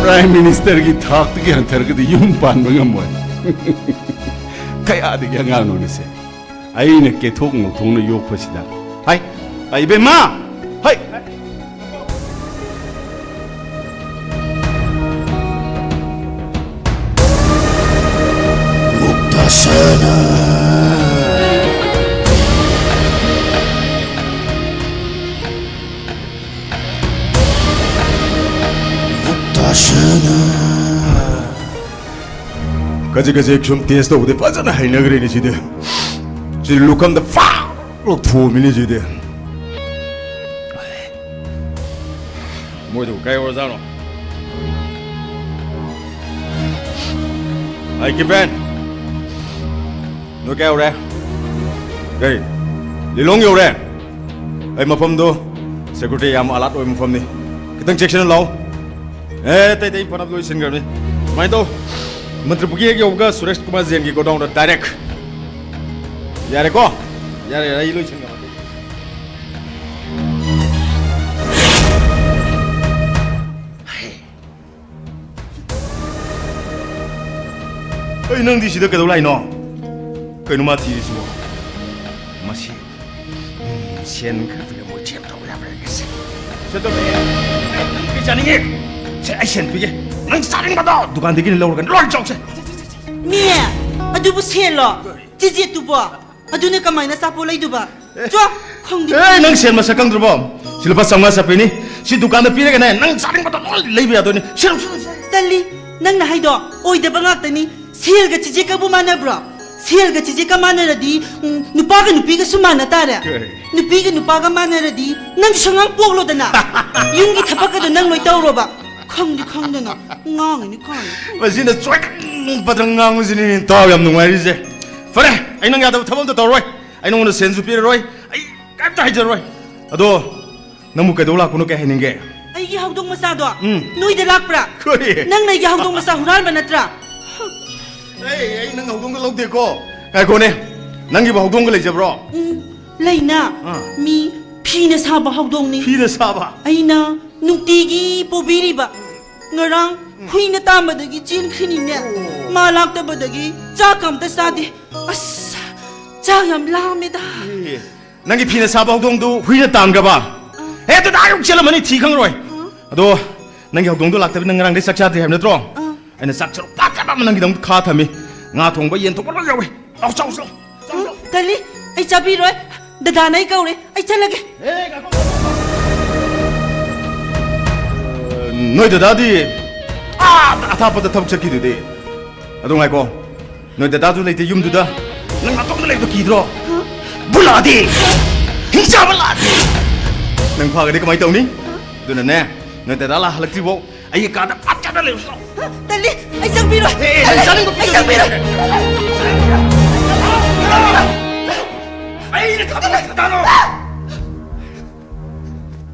ꯄ꯭ꯔꯥꯏꯝ ꯃꯤꯅꯤꯁꯇꯔꯒꯤ ꯊꯥꯛꯇꯒꯤ ꯍꯟꯊꯔꯒꯗꯤ ꯌꯨꯝ ꯄꯥꯟꯕ ꯉꯝꯃꯣꯏ꯫ ꯀꯌꯥꯗꯒꯤ ꯑꯉꯥꯡꯅꯣꯅꯦꯁꯦ? ꯑꯩꯅ ꯀꯦꯊꯣꯛ ꯉꯧꯊꯣꯛꯅ ꯌꯣꯛꯄꯁꯤꯗ꯫ ꯍꯥꯏ, ꯍꯥꯏ, ꯏꯕꯦꯝꯃ! ꯍꯥꯏ! ꯃꯨꯛꯇꯥꯁꯅꯥ꯫ ꯃꯨꯛꯇꯥꯁꯅꯥ꯫ ꯈꯖꯤꯛ ꯈꯖꯤꯛ ꯁꯨꯝ ꯇꯦꯁ ꯇꯧꯕꯗꯤ ꯐꯖꯅ ꯍꯩꯅꯈ꯭ꯔꯦꯅꯦ ꯁꯤꯗꯤ꯫ ꯁꯤ ꯂꯨꯈꯝꯗ ꯐꯥꯛ ꯂꯧꯊꯣꯛꯑꯝꯃꯤꯅꯦ ꯁꯤꯗꯤ꯫ ꯃꯣꯏꯗꯨꯕꯨ ꯀꯥꯏ ꯌꯧꯔꯖꯥꯠꯅꯣ? ꯑꯩ ꯀꯤꯄꯦꯟ, ꯅꯣꯏ ꯀꯥꯏ ꯌꯧꯔꯦ? ꯀꯔꯤ? ꯂꯤꯂꯣꯡ ꯌꯧꯔꯦ? ꯑꯩ ꯃꯐꯝꯗꯣ ꯁꯦꯀ꯭ꯌꯨꯔꯤꯇꯤ ꯌꯥꯝ ꯑꯂꯥꯔꯠ ꯑꯣꯏꯕ ꯃꯐꯝꯅꯤ, ꯈꯤꯇꯪ ꯆꯦꯛꯁꯤꯟꯅ ꯂꯥꯛꯑꯣ꯫ ꯑꯦ, ꯑꯇꯩ ꯑꯇꯩ ꯐꯅꯕ ꯂꯣꯏꯁꯤꯟꯈ꯭ꯔꯕꯅꯤ꯫ ꯁꯨꯃꯥꯏꯅ ꯇꯧ, ꯃꯟꯇ꯭ꯔꯤ ꯄꯨꯈ꯭ꯔꯤ ꯍꯦꯛ ꯌꯧꯕꯒ ꯁꯨꯔꯦꯁ ꯀꯨꯃꯥꯔ ꯖꯦꯟꯒꯤ ꯒꯣꯗꯥꯎꯟꯗ ꯗꯥꯏꯔꯦꯛ꯫ ꯌꯥꯔꯦꯀꯣ? ꯌꯥꯔꯦ, ꯌꯥꯔꯦ, ꯑꯩ ꯂꯣꯏꯁꯤꯟꯈ꯭ꯔꯕꯅꯤ꯫ ꯑꯩ, ꯅꯪꯗꯤ ꯁꯤꯗ ꯀꯩꯗꯧ ꯂꯥꯛꯏꯅꯣ? ꯀꯩꯅꯣ ꯃꯥ ꯊꯤꯔꯤꯁꯤꯕꯣ? ꯃꯁꯤ, ꯎꯝ, ꯁꯦꯟ ꯈꯔ ꯄꯤꯔꯝꯃꯣ, ꯁꯦꯟ ꯇꯧ ꯌꯥꯕ꯭ꯔꯥ ꯌꯦꯡꯒꯦꯁꯦ꯫ ꯁꯦꯟ ꯇꯧ-, ꯑꯦ, ꯑꯦ, ꯅꯪ ꯀꯩ ꯆꯥꯅꯤꯡꯉꯤ? ꯁꯦ, ꯑꯩ ꯁꯦꯟ ꯄꯤꯒꯦ꯫ ꯅꯪ ꯆꯥꯅꯤꯡꯕꯗꯣ ꯗꯨꯀꯥꯟꯗꯒꯤ ꯂꯧꯔꯒ ꯂꯣꯏ ꯆꯥꯎꯁꯦ꯫ ꯃꯤ, ꯑꯗꯨꯕꯨ ꯁꯦꯟꯂꯣ? ꯆꯤꯖꯦꯠꯇꯨꯕꯣ? ꯑꯗꯨꯅ ꯀꯃꯥꯏꯅ ꯑꯆꯥꯄꯣꯠ ꯂꯩꯗꯨꯕ? ꯑꯦ꯫ ꯆꯣ, ꯈꯪꯗꯦ꯫ ꯑꯦ, ꯅꯪ ꯁꯦꯟ ꯃꯁꯛ ꯈꯪꯗ꯭ꯔꯕꯣ? ꯁꯤ ꯂꯨꯄꯥ ꯆꯥꯝꯃꯉꯥ ꯆꯠꯄꯤꯅꯤ꯫ ꯁꯤ ꯗꯨꯀꯥꯟꯗ ꯄꯤꯔꯒꯅꯦ, ꯅꯪ ꯆꯥꯅꯤꯡꯕꯗꯣ ꯂꯣꯏ ꯂꯩꯕ ꯌꯥꯗꯣꯏꯅꯤ꯫ ꯁꯦ, ꯁꯦ, ꯁꯦ꯫ ꯇꯜꯂꯤ, ꯅꯪꯅ ꯍꯥꯏꯗꯣ ꯑꯣꯏꯗꯕ ꯉꯥꯛꯇꯅꯤ꯫ ꯁꯦꯜꯒ ꯆꯤꯆꯦꯀꯕꯨ ꯃꯥꯟꯅꯕ꯭ꯔꯣ? ꯁꯦꯜꯒ ꯆꯤꯆꯦꯒ ꯃꯥꯟꯅꯔꯗꯤ, ꯎꯝ, ꯅꯨꯄꯥꯒ ꯅꯨꯄꯤꯒꯁꯨ ꯃꯥꯟꯅ ꯇꯥꯔꯦ꯫ ꯀꯩ? ꯅꯨꯄꯤꯒ ꯅꯨꯄꯥꯒ ꯃꯥꯟꯅꯔꯗꯤ ꯅꯪꯁꯨ ꯑꯉꯥꯡ ꯄꯣꯛꯂꯣꯗꯅ꯫ ꯌꯨꯝꯒꯤ ꯊꯕꯛꯀꯗꯣ ꯅꯪ ꯂꯣꯏ ꯇꯧꯔꯣꯕ꯫ ꯈꯪꯗꯤ ꯈꯪꯗꯅ ꯉꯥꯡꯉꯤꯅꯤ ꯈꯪꯉꯤ꯫ ꯃꯁꯤꯅ ꯆꯣꯏꯀꯟ ꯄꯗ꯭ꯔꯪ ꯉꯥꯡꯕꯁꯤꯅꯤ ꯇꯥꯎ ꯌꯥꯝ ꯅꯨꯡꯉꯥꯏꯔꯤꯁꯦ꯫ ꯐꯔꯦ, ꯑꯩ ꯅꯪ ꯌꯥꯗꯕ ꯊꯕꯛ ꯑꯝꯇ ꯇꯧꯔꯣꯏ꯫ ꯑꯩ ꯅꯉꯣꯟꯗ ꯁꯦꯟꯁꯨ ꯄꯤꯔꯔꯣꯏ, ꯑꯩ ꯀꯩꯝꯇ ꯍꯥꯏꯖꯔꯣꯏ꯫ ꯑꯗꯣ ꯅꯪꯕꯨ ꯀꯩꯗꯧ ꯂꯥꯛꯄꯅꯣ, ꯀꯩ ꯍꯥꯏꯅꯤꯡꯒꯦ? ꯑꯩꯒꯤ ꯍꯧꯗꯣꯡ ꯃꯆꯥꯗꯣ ꯎꯝ꯫ ꯅꯣꯏꯗ ꯂꯥꯛꯄ꯭ꯔꯥ? ꯀꯔꯤ? ꯅꯪꯅ ꯑꯩꯒꯤ ꯍꯧꯗꯣꯡ ꯃꯆꯥ ꯍꯨꯔꯥꯟꯕ ꯅꯠꯇ꯭ꯔꯥ? ꯑꯩ ꯑꯩ ꯅꯪ ꯍꯧꯗꯣꯡꯒ ꯂꯧꯗꯦꯀꯣ꯫ ꯉꯥꯏꯈꯣꯅꯦ, ꯅꯪꯒꯤꯕꯨ ꯍꯧꯗꯣꯡꯒ ꯂꯩꯖꯕ꯭ꯔꯣ? ꯎꯝ, ꯂꯩꯅ꯫ ꯑꯥ꯫ ꯃꯤ ꯐꯤꯅ ꯁꯥꯕ ꯍꯧꯗꯣꯡꯅꯤ꯫ ꯐꯤꯅ ꯁꯥꯕ? ꯑꯩꯅ ꯅꯨꯡꯇꯤꯒꯤ ꯄꯣꯕꯤꯔꯤꯕ꯫ ꯉꯔꯥꯡ ꯍꯨꯏꯅ ꯇꯥꯟꯕꯗꯒꯤ ꯆꯦꯟꯈ꯭ꯔꯤꯅꯤꯅꯦ꯫ ꯃꯥ ꯂꯥꯛꯇꯕꯗꯒꯤ ꯆꯥꯛ ꯑꯝꯇ ꯆꯥꯗꯦ꯫ ꯑꯁ, ꯆꯥꯛ ꯌꯥꯝ ꯂꯥꯝꯃꯦꯗ꯫ ꯑꯦ, ꯅꯪꯒꯤ ꯐꯤꯅ ꯁꯥꯕ ꯍꯧꯗꯣꯡꯗꯨ ꯍꯨꯏꯅ ꯇꯥꯟꯈ꯭ꯔꯕ? ꯍꯦ, ꯑꯗꯨꯗ ꯑꯥ ꯌꯧ ꯆꯦꯜꯂꯝꯃꯅꯤ, ꯊꯤ ꯈꯪꯉꯔꯣꯏ꯫ ꯑꯗꯣ ꯅꯪꯒꯤ ꯍꯧꯗꯣꯡꯗꯣ ꯂꯥꯛꯇꯕ ꯅꯪ ꯉꯔꯥꯡꯗꯩ ꯆꯥꯛ ꯆꯥꯗ꯭ꯔꯤ ꯍꯥꯏꯕ ꯅꯠꯇ꯭ꯔꯣ? ꯑꯥ꯫ ꯑꯩꯅ ꯆꯥꯛ ꯁꯔꯨꯛ ꯐꯖꯕ ꯑꯃ ꯅꯪꯒꯤꯗꯃꯛ ꯈꯥ ꯊꯝꯃꯤ꯫ ꯉꯥ ꯊꯣꯡꯕ, ꯌꯦꯟ ꯊꯣꯡꯕ ꯂꯣꯏ ꯌꯥꯎꯏ꯫ ꯂꯥꯎ, ꯆꯥꯎ, ꯆꯥꯎ, ꯆꯥꯎ, ꯆꯥꯎ꯫ ꯇꯜꯂꯤ, ꯑꯩ ꯆꯥꯕꯤꯔꯣꯏ꯫ ꯗꯗꯥꯅ ꯑꯩ ꯀꯧꯔꯦ, ꯑꯩ ꯆꯠꯂꯒꯦ꯫ ꯅꯣꯏ ꯗꯗꯥꯗꯤ ꯑꯥ ꯑꯊꯥꯞꯄꯗ ꯊꯕꯛ ꯆꯠꯈꯤꯗꯨꯗꯤ꯫ ꯑꯗꯨ ꯉꯥꯏꯀꯣ, ꯅꯣꯏ ꯗꯗꯥꯁꯨ ꯂꯩꯇꯦ ꯌꯨꯝꯗꯨꯗ, ꯅꯪ ꯅꯇꯣꯝꯇ ꯂꯩꯕꯗꯣ ꯀꯤꯗ꯭ꯔꯣ? ꯕꯨ ꯂꯥꯛꯑꯗꯤ, ꯍꯤꯡꯆꯥꯕ ꯂꯥꯛꯑꯗꯤ ꯅꯪ ꯐꯥꯒꯗꯤ ꯀꯃꯥꯏꯅ ꯇꯧꯅꯤ? ꯑꯗꯨꯅꯅꯦ, ꯅꯣꯏ ꯗꯗꯥ ꯂꯥꯛ ꯍꯜꯂꯛꯇ꯭ꯔꯤꯐꯥꯎ ꯑꯩꯒꯤ ꯀꯥꯗ ꯐꯠꯖꯅ ꯂꯩꯔꯨꯁꯤ ꯂꯥꯛꯑꯣ꯫ ꯇꯜꯂꯤ, ꯑꯩ ꯆꯪꯕꯤꯔꯣꯏ꯫ ꯑꯦ, ꯑꯦ, ꯆꯥꯅꯤꯡꯕ ꯑꯩ ꯆꯪꯕꯤꯔꯣꯏ꯫ ꯑꯩꯅ ꯊꯥꯗꯣꯛꯑꯣ, ꯊꯥꯗꯣꯛꯑꯣ꯫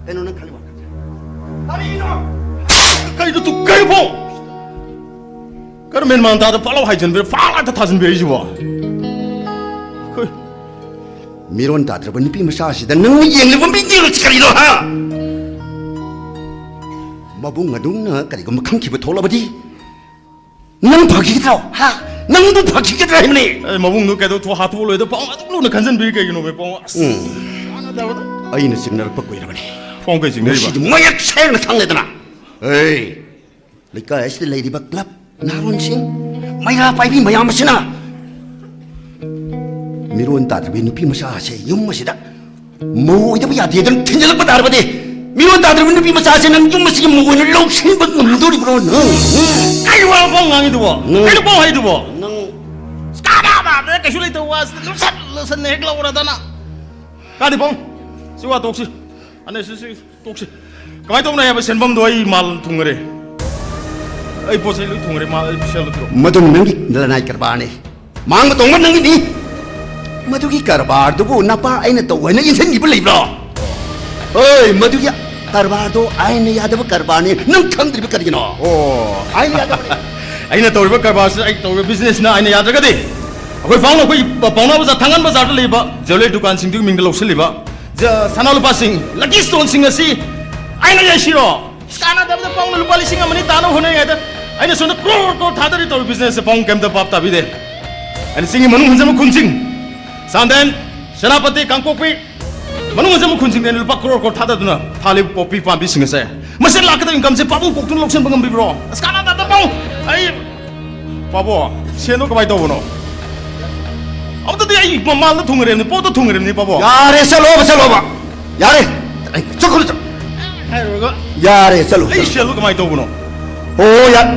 ꯀꯩꯅꯣ ꯅꯪ ꯈꯜꯂꯤ ꯋꯥꯈꯜꯁꯦ? ꯀꯔꯤꯅꯣ? ꯀꯩꯅꯣ ꯇꯨ, ꯀꯩꯅꯣ ꯐꯥꯎ? ꯀꯔꯝ ꯃꯦꯟ ꯃꯥꯟ ꯇꯥꯗ ꯐꯥꯂꯥꯎ ꯍꯥꯏꯖꯤꯟꯕꯤꯔ, ꯐꯥꯂꯥꯗ ꯊꯥꯖꯤꯟꯕꯤꯔꯛꯏꯁꯤꯕꯣ? ꯍꯣꯏ꯫ ꯃꯤꯔꯣꯟ ꯇꯥꯗ꯭ꯔꯕ ꯅꯨꯄꯤ ꯃꯆꯥ ꯑꯁꯤꯗ ꯅꯪꯅ ꯌꯦꯡꯂꯤꯕ ꯃꯤꯠꯌꯦꯡ ꯑꯁꯤ ꯀꯔꯤꯅꯣ, ꯍꯥ? ꯃꯕꯨꯡ ꯑꯗꯨꯅ ꯀꯔꯤꯒꯨꯝꯕ ꯈꯪꯈꯤꯕ ꯊꯣꯛꯂꯕꯗꯤ ꯅꯪ ꯐꯈꯤꯒꯗ꯭ꯔꯣ? ꯍꯥ? ꯅꯪꯕꯨ ꯐꯈꯤꯒꯗ꯭ꯔꯥ ꯍꯥꯏꯕꯅꯤ? ꯑꯦ, ꯃꯕꯨꯡꯗꯣ ꯀꯩꯗꯧ ꯊꯣ-, ꯍꯥꯊꯨ ꯂꯣꯏꯗ ꯄꯥꯎ ꯑꯗꯨꯛ ꯂꯨꯅ ꯈꯟꯖꯟꯕꯤꯔꯤ ꯀꯩꯒꯤꯅꯣ, ꯃꯦ ꯄꯥꯎ? ꯑꯁ, ꯎꯝ꯫ ꯀꯥꯟꯅꯗꯕꯗ꯫ ꯑꯩꯅ ꯆꯤꯡꯅꯔꯛꯄ ꯀꯨꯏꯔꯕꯅꯤ꯫ ꯄꯥꯎ ꯀꯩ ꯆꯤꯡꯅꯔꯤꯕ? ꯉꯁꯤꯗꯤ ꯃꯌꯦꯛ ꯁꯦꯡꯅ ꯈꯪꯂꯦꯗꯅ꯫ ꯑꯦ, ꯂꯩꯀꯥꯏ ꯑꯁꯤꯗ ꯂꯩꯔꯤꯕ ꯀ꯭ꯂꯕ ꯅꯍꯥꯔꯣꯟꯁꯤꯡ, ꯃꯩꯔꯥ ꯄꯥꯏꯕꯤ ꯃꯌꯥꯝ ꯑꯁꯤꯅ ꯃꯤꯔꯣꯟ ꯇꯥꯗ꯭ꯔꯕꯤ ꯅꯨꯄꯤ ꯃꯆꯥ ꯑꯁꯦ ꯌꯨꯝ ꯑꯁꯤꯗ ꯃꯧ ꯑꯣꯏꯗꯕ ꯌꯥꯗꯦꯗꯅ ꯊꯤꯟꯖꯤꯜꯂꯛꯄ ꯇꯥꯔꯕꯗꯤ, ꯃꯤꯔꯣꯟ ꯇꯥꯗ꯭ꯔꯕ ꯅꯨꯄꯤ ꯃꯆꯥꯁꯦ ꯅꯪ ꯌꯨꯝ ꯑꯁꯤꯒꯤ ꯃꯧ ꯑꯣꯏꯅ ꯂꯧꯁꯤꯟꯕ ꯉꯝꯗꯣꯔꯤꯕ꯭ꯔꯣ ꯅꯪ? ꯀꯩ ꯋꯥ ꯄꯥꯎ ꯉꯥꯡꯉꯤꯗꯨꯕꯣ? ꯅꯪ ꯀꯩꯅꯣ ꯄꯥꯎ ꯍꯥꯏꯗꯨꯕꯣ? ꯅꯪ ꯀꯥꯗꯥ ꯀꯩꯁꯨ ꯂꯩꯇꯕ ꯋꯥꯁꯤꯗ ꯂꯨꯞꯁꯟ ꯂꯨꯞꯁꯟꯅ ꯍꯦꯛ ꯂꯧꯔꯗꯅ꯫ ꯀꯥꯟꯗꯦ ꯄꯥꯕꯨꯡ, ꯁꯤ ꯋꯥ ꯇꯣꯛꯁꯤ꯫ ꯑꯅꯦ ꯁꯤ, ꯁꯤ ꯇꯣꯛꯁꯤ꯫ ꯀꯃꯥꯏꯅ ꯇꯧꯕꯅꯣ ꯍꯥꯏꯕ? ꯁꯦꯟꯐꯝꯗꯣ ꯑꯩ ꯃꯥꯜ ꯊꯨꯡꯉꯔꯦ꯫ ꯑꯩ ꯄꯣꯠ ꯆꯩ ꯂꯣꯏ ꯊꯨꯡꯉꯔꯦ꯫ ꯃꯥ, ꯑꯩ ꯁꯦꯜꯗꯣ ꯄꯤꯔꯛꯑꯣ꯫ ꯃꯗꯨ ꯅꯪꯒꯤ ꯂꯅꯥꯏ ꯀꯔꯕꯥꯔꯅꯤ꯫ ꯃꯥꯡꯕ ꯇꯣꯡꯕ ꯅꯪꯒꯤꯅꯤ꯫ ꯃꯗꯨꯒꯤ ꯀꯔꯕꯥꯔꯗꯨꯕꯨ ꯅꯄꯥ ꯑꯩꯅ ꯇꯧ ꯍꯥꯏꯅ ꯏꯟꯁꯤꯟꯈꯤꯕ ꯂꯩꯕ꯭ꯔꯣ? ꯍꯣꯏ, ꯃꯗꯨꯒꯤ ꯀꯔꯕꯥꯔꯗꯣ ꯑꯥꯏꯟꯅ ꯌꯥꯗꯕ ꯀꯔꯕꯥꯔꯅꯤ꯫ ꯅꯪ ꯈꯪꯗ꯭ꯔꯤꯕ ꯀꯔꯤꯒꯤꯅꯣ? ꯑꯣ꯫ ꯑꯥꯏꯟꯅ ꯌꯥꯗꯕꯅꯤ꯫ ꯑꯩꯅ ꯇꯧꯔꯤꯕ ꯀꯔꯕꯥꯔꯁꯤ, ꯑꯩ ꯇꯧꯔꯤꯕ ꯕꯤꯖꯤꯅꯦꯁꯁꯤꯅ ꯑꯥꯏꯟꯅ ꯌꯥꯗ꯭ꯔꯒꯗꯤ, ꯑꯩꯈꯣꯏ ꯄꯥꯎꯅ ꯑꯩꯈꯣꯏ ꯄꯥꯎꯅꯥ ꯕꯖꯥꯔ, ꯊꯥꯡꯒꯥꯜ ꯕꯖꯥꯔꯗ ꯂꯩꯕ ꯖ꯭ꯋꯦꯂꯔꯤ ꯗꯨꯀꯥꯟꯁꯤꯡꯗꯨꯒꯤ ꯃꯤꯡꯗ ꯂꯧꯁꯤꯜꯂꯤꯕ ꯖ-, ꯁꯅꯥ ꯂꯨꯄꯥꯁꯤꯡ, ꯂꯛꯀꯤ ꯁ꯭ꯇꯣꯟꯁꯤꯡ ꯑꯁꯤ ꯑꯥꯏꯟꯅ ꯌꯥꯏꯁꯤꯔꯣ? ꯑꯁ, ꯀꯥꯟꯅꯗꯕꯗ ꯄꯥꯎꯅ ꯂꯨꯄꯥ ꯂꯤꯁꯤꯡ ꯑꯃ ꯑꯅꯤ ꯇꯥꯅꯕ ꯍꯣꯠꯅꯔꯤꯉꯩꯗ ꯑꯩꯅ ꯁꯣꯝꯗ ꯀ꯭ꯔꯣꯔ ꯀ꯭ꯔꯣꯔ ꯊꯥꯗꯔꯤ ꯇꯧꯔꯤ ꯕꯤꯖꯤꯅꯦꯁꯁꯦ ꯄꯥꯎ ꯀꯩꯝꯇ ꯚꯥꯞ ꯇꯥꯕꯤꯗꯦ꯫ ꯑꯩꯅ ꯆꯤꯡꯒꯤ ꯃꯅꯨꯡ ꯍꯟꯖꯕ ꯈꯨꯟꯁꯤꯡ, ꯆꯥꯟꯗꯦꯜ, ꯁꯦꯅꯥꯄꯇꯤ, ꯀꯥꯡꯄꯣꯛꯄꯤ, ꯃꯅꯨꯡ ꯍꯟꯖꯕ ꯈꯨꯟꯁꯤꯡꯗ ꯑꯩꯅ ꯂꯨꯄꯥ ꯀ꯭ꯔꯣꯔ ꯀ꯭ꯔꯣꯔ ꯊꯥꯗꯗꯨꯅ ꯊꯥꯂꯤꯕ ꯄꯣꯄꯤ ꯄꯥꯝꯕꯤꯁꯤꯡ ꯑꯁꯦ, ꯃꯁꯤ ꯂꯥꯛꯀꯗꯕ ꯏꯟꯀꯝꯁꯦ ꯄꯥꯕꯨꯡ ꯀꯣꯛꯇꯨꯅ ꯂꯧꯁꯤꯟꯕ ꯉꯝꯕꯤꯕ꯭ꯔꯣ? ꯑꯁ, ꯀꯥꯟꯅꯗꯕ ꯄꯥꯎ! ꯑꯩ, ꯄꯥꯕꯣ, ꯁꯦꯟꯗꯣ ꯀꯃꯥꯏꯅ ꯇꯧꯕꯅꯣ? ꯑꯃꯨꯛꯇꯗꯤ ꯑꯩ ꯃꯃꯥꯡꯗ ꯊꯨꯡꯉꯔꯦꯕꯅꯤ, ꯄꯣꯠꯇꯣ ꯊꯨꯡꯉꯔꯦꯕꯅꯤ, ꯄꯥꯕꯣ꯫ ꯌꯥꯔꯦ, ꯆꯠꯂꯣꯕ, ꯆꯠꯂꯣꯕ꯫ ꯌꯥꯔꯦ꯫ ꯑꯩ ꯆꯠꯈ꯭ꯔꯣ, ꯆꯠ-, ꯍꯥꯏꯔꯨꯔꯒ ꯌꯥꯔꯦ, ꯆꯠꯂꯣ, ꯑꯩ ꯆꯠꯂꯣ꯫ ꯁꯦꯜꯗꯣ ꯀꯃꯥꯏꯅ ꯇꯧꯕꯅꯣ? ꯑꯣ, ꯌꯥ-,